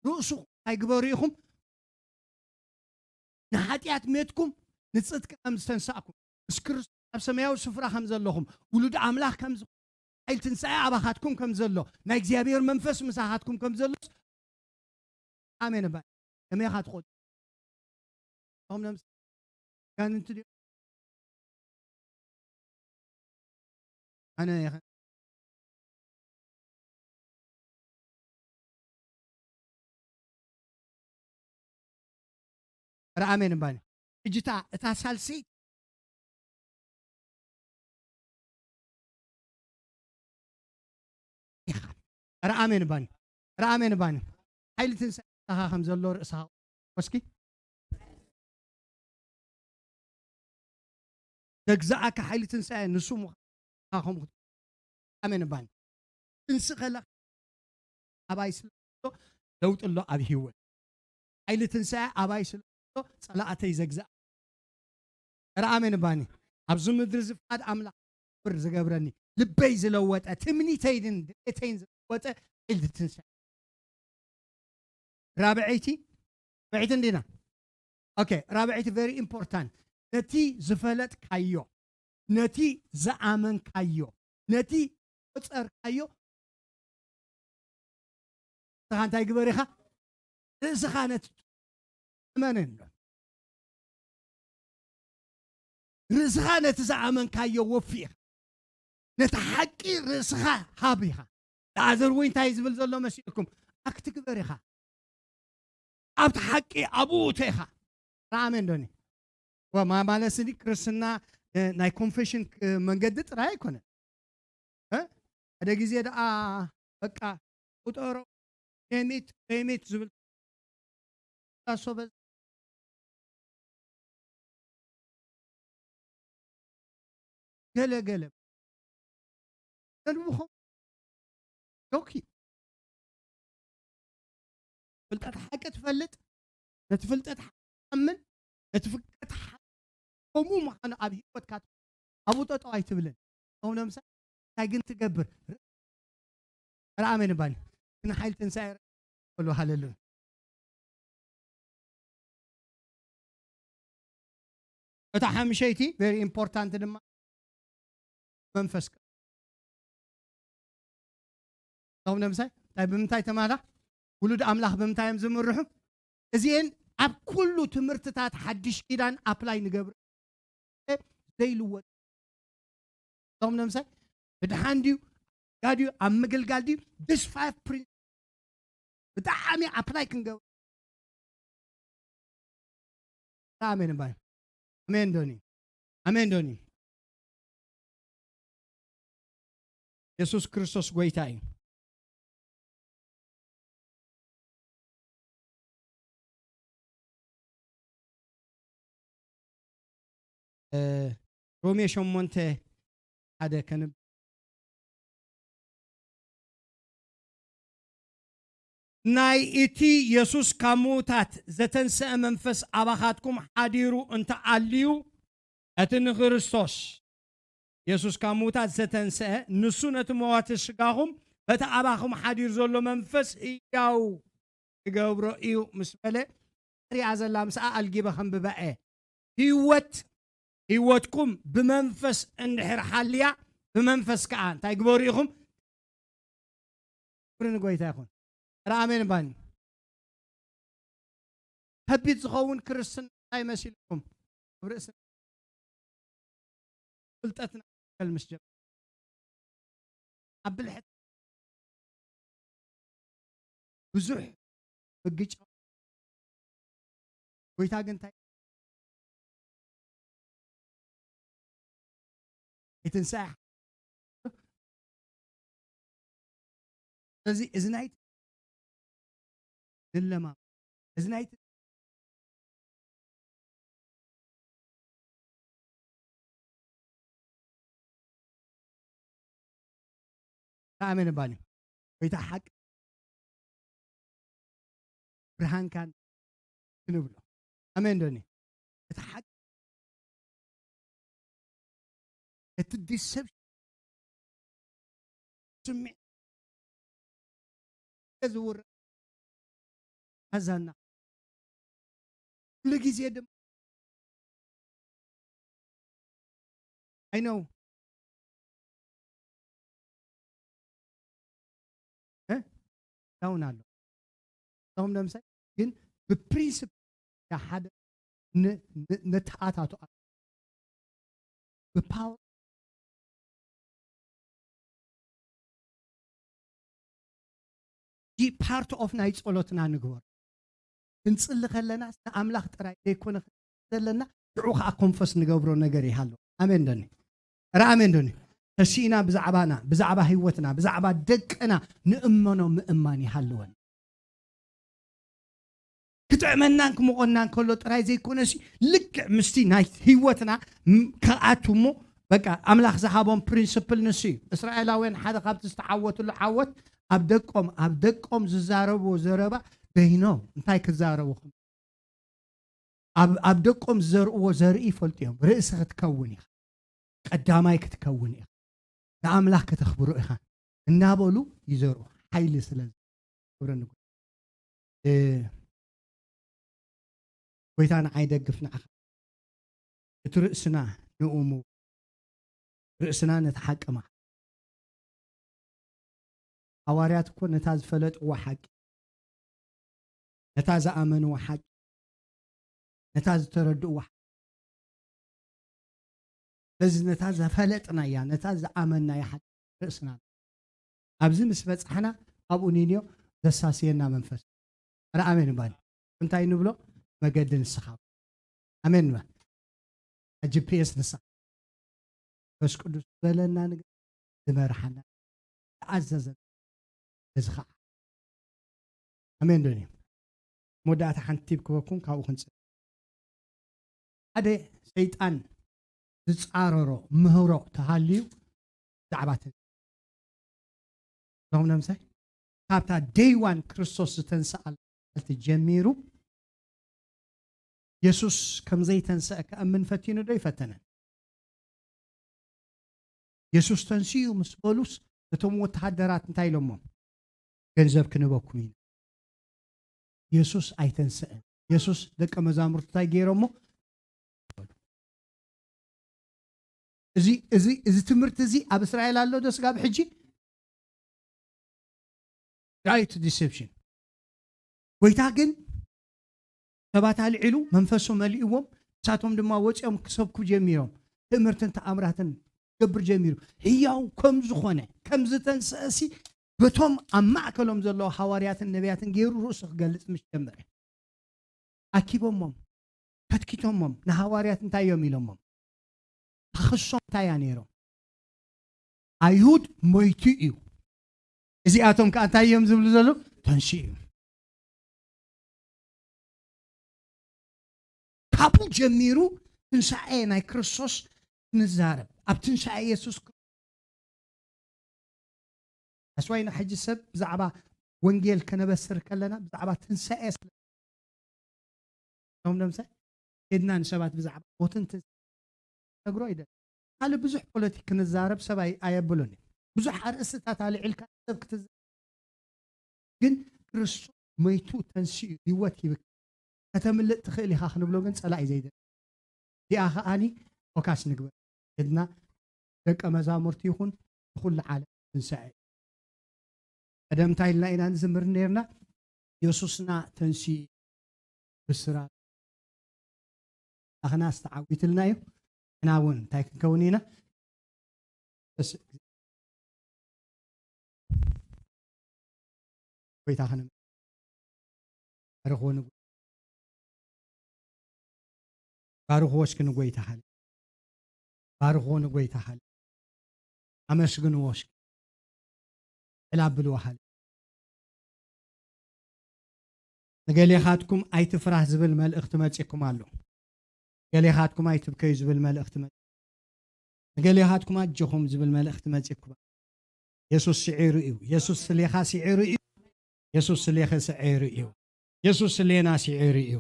ርእስኹም እንታይ ግበሩ ኢኹም? ንሓጢኣት ሜትኩም ንጽድቂ ከም ዝተንሳእኩም፣ ምስ ክርስቶስ ኣብ ሰማያዊ ስፍራ ከም ዘለኹም፣ ውሉድ ኣምላኽ ከም ዝኾ ሓይል ትንሳኤ ኣባኻትኩም ከም ዘሎ፣ ናይ እግዚኣብሔር መንፈስ ምሳኻትኩም ከም ዘሎ። ኣሜን እባ። ከመይ ኢኻ ትቖጽ? እቶም ነምስ- ኣጋንንቲ ድዮም? ኣነ ይኸ- ኧረ ኣሜን እባኒ። ሕጂ እታ፣ እታ ሳልሰይቲ ኢኻ። ኧረ ኣሜን እባኒ። ኧረ ኣሜን እባኒ። ሓይሊ ትንሳኤ ምሳኻ ከም ዘሎ ርእስኻ ወስኪ። ዘግዛኣካ ሓይሊ ትንሳኤ ንሱ ምዃኑ ከምኡ። ኣሜን እባኒ። ትንስእ ከለኻ ኣባይ ስለ ዘሎ ለውጢ ኣሎ ኣብ ህይወት። ሓይሊ ትንሳኤ ኣባይ ስለ ዘሎ ጸላእተይ ዘግዛእ። ኧረ ኣሜን እባኒ። ኣብዚ ምድሪ እዚ ፍቓድ ኣምላኽ ክብር ዝገብረኒ፣ ልበይ ዝለወጠ፣ ትምኒተይን ድሌተይን ዝለወጠ ሓይሊ ትንሳኤ። ራብዐይቲ፣ ራብዐይቲ እንዲና። ኦኬ፣ ራብዐይቲ very important። ነቲ ዝፈለጥካዮ፣ ነቲ ዝኣመንካዮ፣ ነቲ ቆጸርካዮ፣ ንስኻ እንታይ ግበር ኢኻ? ርእስኻ ነቲ እመንን። ርእስኻ ነቲ ዝኣመንካዮ ወፊ ኢኻ። ነቲ ሓቂ ርእስኻ ሃብ ኢኻ። The other way እንታይ ዝብል ዘሎ መሲልኩም? ኣክት ግበር ኢኻ። ኣብቲ ሓቂ ኣብኡ እተ ኢኻ። ኣሜን ዶኒ። ወ-፣ ማ-፣ ማለት ስኒ ክርስትና፣ እ፣ ናይ ኮንፌሽን ክ-፣ መንገዲ ጥራይ ኣይኮነን። እ? ሓደ ግዜ ደኣ በቃ ቁጠሮ፣ ኬሚት፣ ኬሚት ዝብል ታሶበ ገለ ገለ። ነንብኹም ዶኪ። ፍልጠት ሓቂ ትፈልጥ፣ ነቲ ፍልጠት ሓቂ ትኣምን፣ ነቲ ፍልጠት ሓቂ ከምኡ ምዃኑ ኣብ ህይወትካ ኣብኡ ጠጠው ኣይትብልን። ከምኡ ንምሳሌ እንታይ ግን ትገብር? ኧረ ኣሜን እባኒ። ግን ሓይሊ ትንሳኤ በሉ፣ ሃሌሉያ። እታ ሓምሸይቲ very important ድማ መንፈስ ቅዱስ። እቶም ነምሳይ እንታይ ብምንታይ ተማላ? ውሉድ ኣምላኽ ብምንታይ እዮም ዝምርሑ? እዚኤን ኣብ ኩሉ ትምህርትታት ሓድሽ ኪዳን ኣፕላይ ንገብር ዘይልወጥ። እቶም ነምሳይ ምድሓን ድዩ? ጋድዩ ኣብ ምግልጋል ድዩ? This five principle ብጣዕሚ ኣፕላይ ክንገብር። ኣሜን እባይ። ኣሜን ዶኒ። ኣሜን ዶኒ። የሱስ ክርስቶስ ጎይታ እዩ። እ፣ ሮሜ ሸሞንተ ሓደ ከንብ-፣ ናይ እቲ የሱስ ካብ ምዉታት ዘተንስአ መንፈስ ኣባኻትኩም ሓዲሩ እንተ ኣልዩ፣ እቲ ንክርስቶስ የሱስ ካብ ምዉታት ዘተንስአ፣ ንሱ ነቲ መዋቲ ስጋኹም በቲ ኣባኹም ሓዲሩ ዘሎ መንፈስ ህያው ክገብሮ እዩ ምስ በለ፣ ሪኣ ዘላ ምስኣ ኣልጊበ ከንብባ እየ። ህይወት፣ ህይወትኩም ብመንፈስ እንድሕር ሓልያ፣ ብመንፈስ ከኣ እንታይ ግበሩ ኢኹም? ክብሪ ንጎይታ ይኹን። ኧረ ኣሜን ባኒ። ከቢድ ዝኸውን ክርስትና እንታይ መሲልኩም? ኣብ ርእሲ ፍልጠትና ክልከል ምስ ጀመረ፣ ኣብ ብልሕት ብዙሕ ምግጫ። ጎይታ ግን እንታይ? ኣይትንሳእ። ስለዚ እዚ ናይ ንለማ-፣ እዚ ናይ ኣሜን ባኒ። ጎይታ ሓቂ ብርሃንካን ክንብሎ። ኣሜን ዶኒ። እቲ ሓቂ፣ እቲ ዲሰፕሽን፣ ስምዒት፣ ዝውረ ኣዛና ኩሉ ግዜ ድማ I know እ ዳውን ኣሎ ዳውን ለምሳሌ ግን ብፕሪንስፕ ሓደ ን- ን- ነተኣታቱ ብፓወር ጂ ፓርት ኦፍ ናይ ጸሎትና ንግበር። ክንጽሊ ከለና ንኣምላኽ ጥራይ ዘይኮነ ዘለና ሽዑ ከዓ ኮንፈስ ንገብሮ ነገር ይሃሉ። ኣሜን ዶኒ? ረ ኣሜን ዶኒ? ተሲእና ብዛዕባና፣ ብዛዕባ ህይወትና፣ ብዛዕባ ደቅና ንእመኖ ምእማን ይሃልወን። ክጥዕመናን ክምቆናን ከሎ ጥራይ ዘይኮነሲ ልክዕ ምስቲ ናይ ህይወትና ም- ክኣቱ እሞ በቃ ኣምላኽ ዝሃቦም ፕሪንስፕል ንሱ እዩ። እስራኤላውያን ሓደ ካብቲ ዝተዓወትሉ ዓወት ኣብ ደቆም ኣብ ደቆም ዝዛረብዎ ዘረባ በይኖም እንታይ ክዛረቡ ከም- ኣብ ኣብ ደቆም ዝዘርእዎ ዘርኢ ይፈልጡ እዮም። ርእሲ ክትከውን ኢኻ፣ ቀዳማይ ክትከውን ኢኻ፣ ንኣምላኽ ከተኽብሮ ኢኻ እናበሉ ይዘርኡ ሓይሊ ስለ ክብረኒ ጎይታ ንዓይ ደግፍ ንዓኻ እቲ ርእስና ንእሙ ርእስና ነቲ ሓቂ ማ ሃዋርያት እኮ ነታ ዝፈለጥዎ ሓቂ ነታ ዝኣመንዎ ሓቂ ነታ ዝተረድእዎ ሓቂ ስለዚ ነታ ዘፈለጥናያ ነታ ዝኣመንናያ ሓቂ ርእስና ኣብዚ ምስ በጻሕና ኣብኡ ኒንዮ ዘሳስየና መንፈስ ረ ኣሜን ባል እንታይ ንብሎ መገዲ ንስኻ ኣሜን በል ጂፒኤስ ንስኻ መንፈስ ቅዱስ ዝበለና ነገር ዝመርሓና ተኣዘዘ እዚ ከዓ ኣሜን ዶ መወዳእታ ሓንቲ ቲብ ክበኩም ካብኡ ክንፅል ሓደ ሰይጣን ዝፃረሮ ምህሮ ተሃልዩ ብዛዕባ ትንሳኤ እዞም ነምሳይ ካብታ ደይዋን ክርስቶስ ዝተንስኣልቲ ጀሚሩ የሱስ ከም ዘይተንስአ ክኣምን ፈቲኑ ዶ ይፈተነን የሱስ ተንስኡ ምስ በሉስ እቶም ወተሃደራት እንታይ ኢሎሞም ገንዘብ ክንበኩም ኢና የሱስ ኣይተንስአን የሱስ ደቀ መዛሙርቱ እንታይ ገይሮሞ እዚ እዚ እዚ ትምህርቲ እዚ ኣብ እስራኤል ኣሎ ዶ ስጋብ ሕጂ right deception ጎይታ ግን ሰባት ኣልዒሉ መንፈሱ መሊእዎም ንሳቶም ድማ ወፂኦም ክሰብኩ ጀሚሮም ትእምርትን ተኣምራትን ገብር ጀሚሩ ህያው ከም ዝኾነ ከም ዝተንስአሲ በቶም ኣብ ማእከሎም ዘለዉ ሃዋርያትን ነቢያትን ገይሩ ርእሱ ክገልፅ ምስ ጀመረ ኣኪቦሞም ከትኪቶሞም ንሃዋርያት እንታይ እዮም ኢሎሞም ክኽሶም እንታይ እያ ነይሮም ኣይሁድ ሞይቱ እዩ እዚኣቶም ከዓ እንታይ እዮም ዝብሉ ዘለዉ ተንስኡ እዩ ካብኡ ጀሚሩ ትንሳኤ ናይ ክርስቶስ ክንዛረብ ኣብ ትንሳኤ የሱስ ኣስዋይና ሕጂ ሰብ ብዛዕባ ወንጌል ከነበስር ከለና ብዛዕባ ትንሳኤ ስለ ቶም ደምሰ ሄድና ንሰባት ብዛዕባ ሞትን ትንሳኤ ነግሮ ይደ ካልእ ብዙሕ ፖለቲክ ክንዛረብ ሰብ ኣየብሉን ብዙሕ ኣርእስትታት ኣልዒልካ ሰብ ክትዘ ግን ክርስቶስ መይቱ ተንስኡ ህይወት ሂብካ ከተምልጥ ትኽእል ኢኻ ክንብሎ ግን ጸላኢ ዘይደ እዚኣ ከዓኒ ፎካስ ንግበር ሄድና ደቀ መዛሙርቲ ይኹን ንኹሉ ዓለም ትንሳኤ እዩ ቀደም እንታይ ኢልና ኢና ንዝምር ነርና የሱስና ተንስኡ ብስራት ኣኽናስ ተዓዊትልና እዩ ንሕና እውን እንታይ ክንከውን ኢና ጎይታ ከነ ባርኽዎ ንጎይታ ባርኽዎ እስኪ ንጎይታ ሃለ ባርኽዎ ንጎይታ ሃለ ኣመስግንዎ እስኪ ዕላብልዎ ሃለ ንገሌኻትኩም ኣይትፍራህ ዝብል መልእኽቲ መፂኩም ኣሎ ገሌኻትኩም ኣይትብከዩ ዝብል መልእኽቲ መፂ ንገሌኻትኩም ኣጀኹም ዝብል መልእኽቲ መፂኩም የሱስ ስዒሩ እዩ የሱስ ስሌኻ ስዒሩ እዩ የሱስ ስሌኸ ስዒሩ እዩ የሱስ ስሌና ስዒሩ እዩ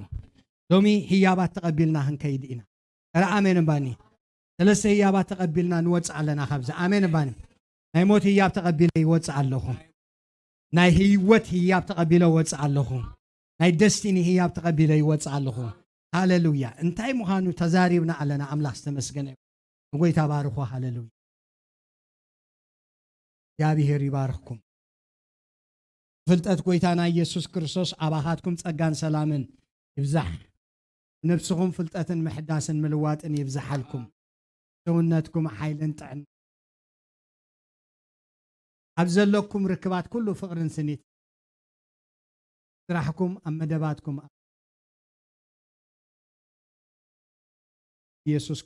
ሎሚ ህያባት ተቐቢልና ክንከይድ ኢና ረ ኣሜን እምባኒ ሰለስተ ህያባት ተቐቢልና ንወፅእ ኣለና ካብዚ ኣሜን እምባኒ ናይ ሞት ህያብ ተቐቢለ ይወፅእ ኣለኹ ናይ ህይወት ህያብ ተቐቢለ ወፅእ ኣለኹ። ናይ ደስቲኒ ህያብ ተቐቢለ ይወፅእ ኣለኹ። ሃሌሉያ። እንታይ ምዃኑ ተዛሪብና ኣለና። ኣምላኽ ዝተመስገነ ይኹን። ንጎይታ ባርኾ። ሃሌሉያ። እግዚኣብሔር ይባርኽኩም። ፍልጠት ጎይታና ኢየሱስ ክርስቶስ ኣባኻትኩም ጸጋን ሰላምን ይብዛሕ። ነብስኹም ፍልጠትን ምሕዳስን ምልዋጥን ይብዛሓልኩም። ሰውነትኩም ሓይልን ጥዕና ኣብ ዘለኩም ርክባት ኩሉ ፍቕርን ስኒት ስራሕኩም ኣብ መደባትኩም ኢየሱስ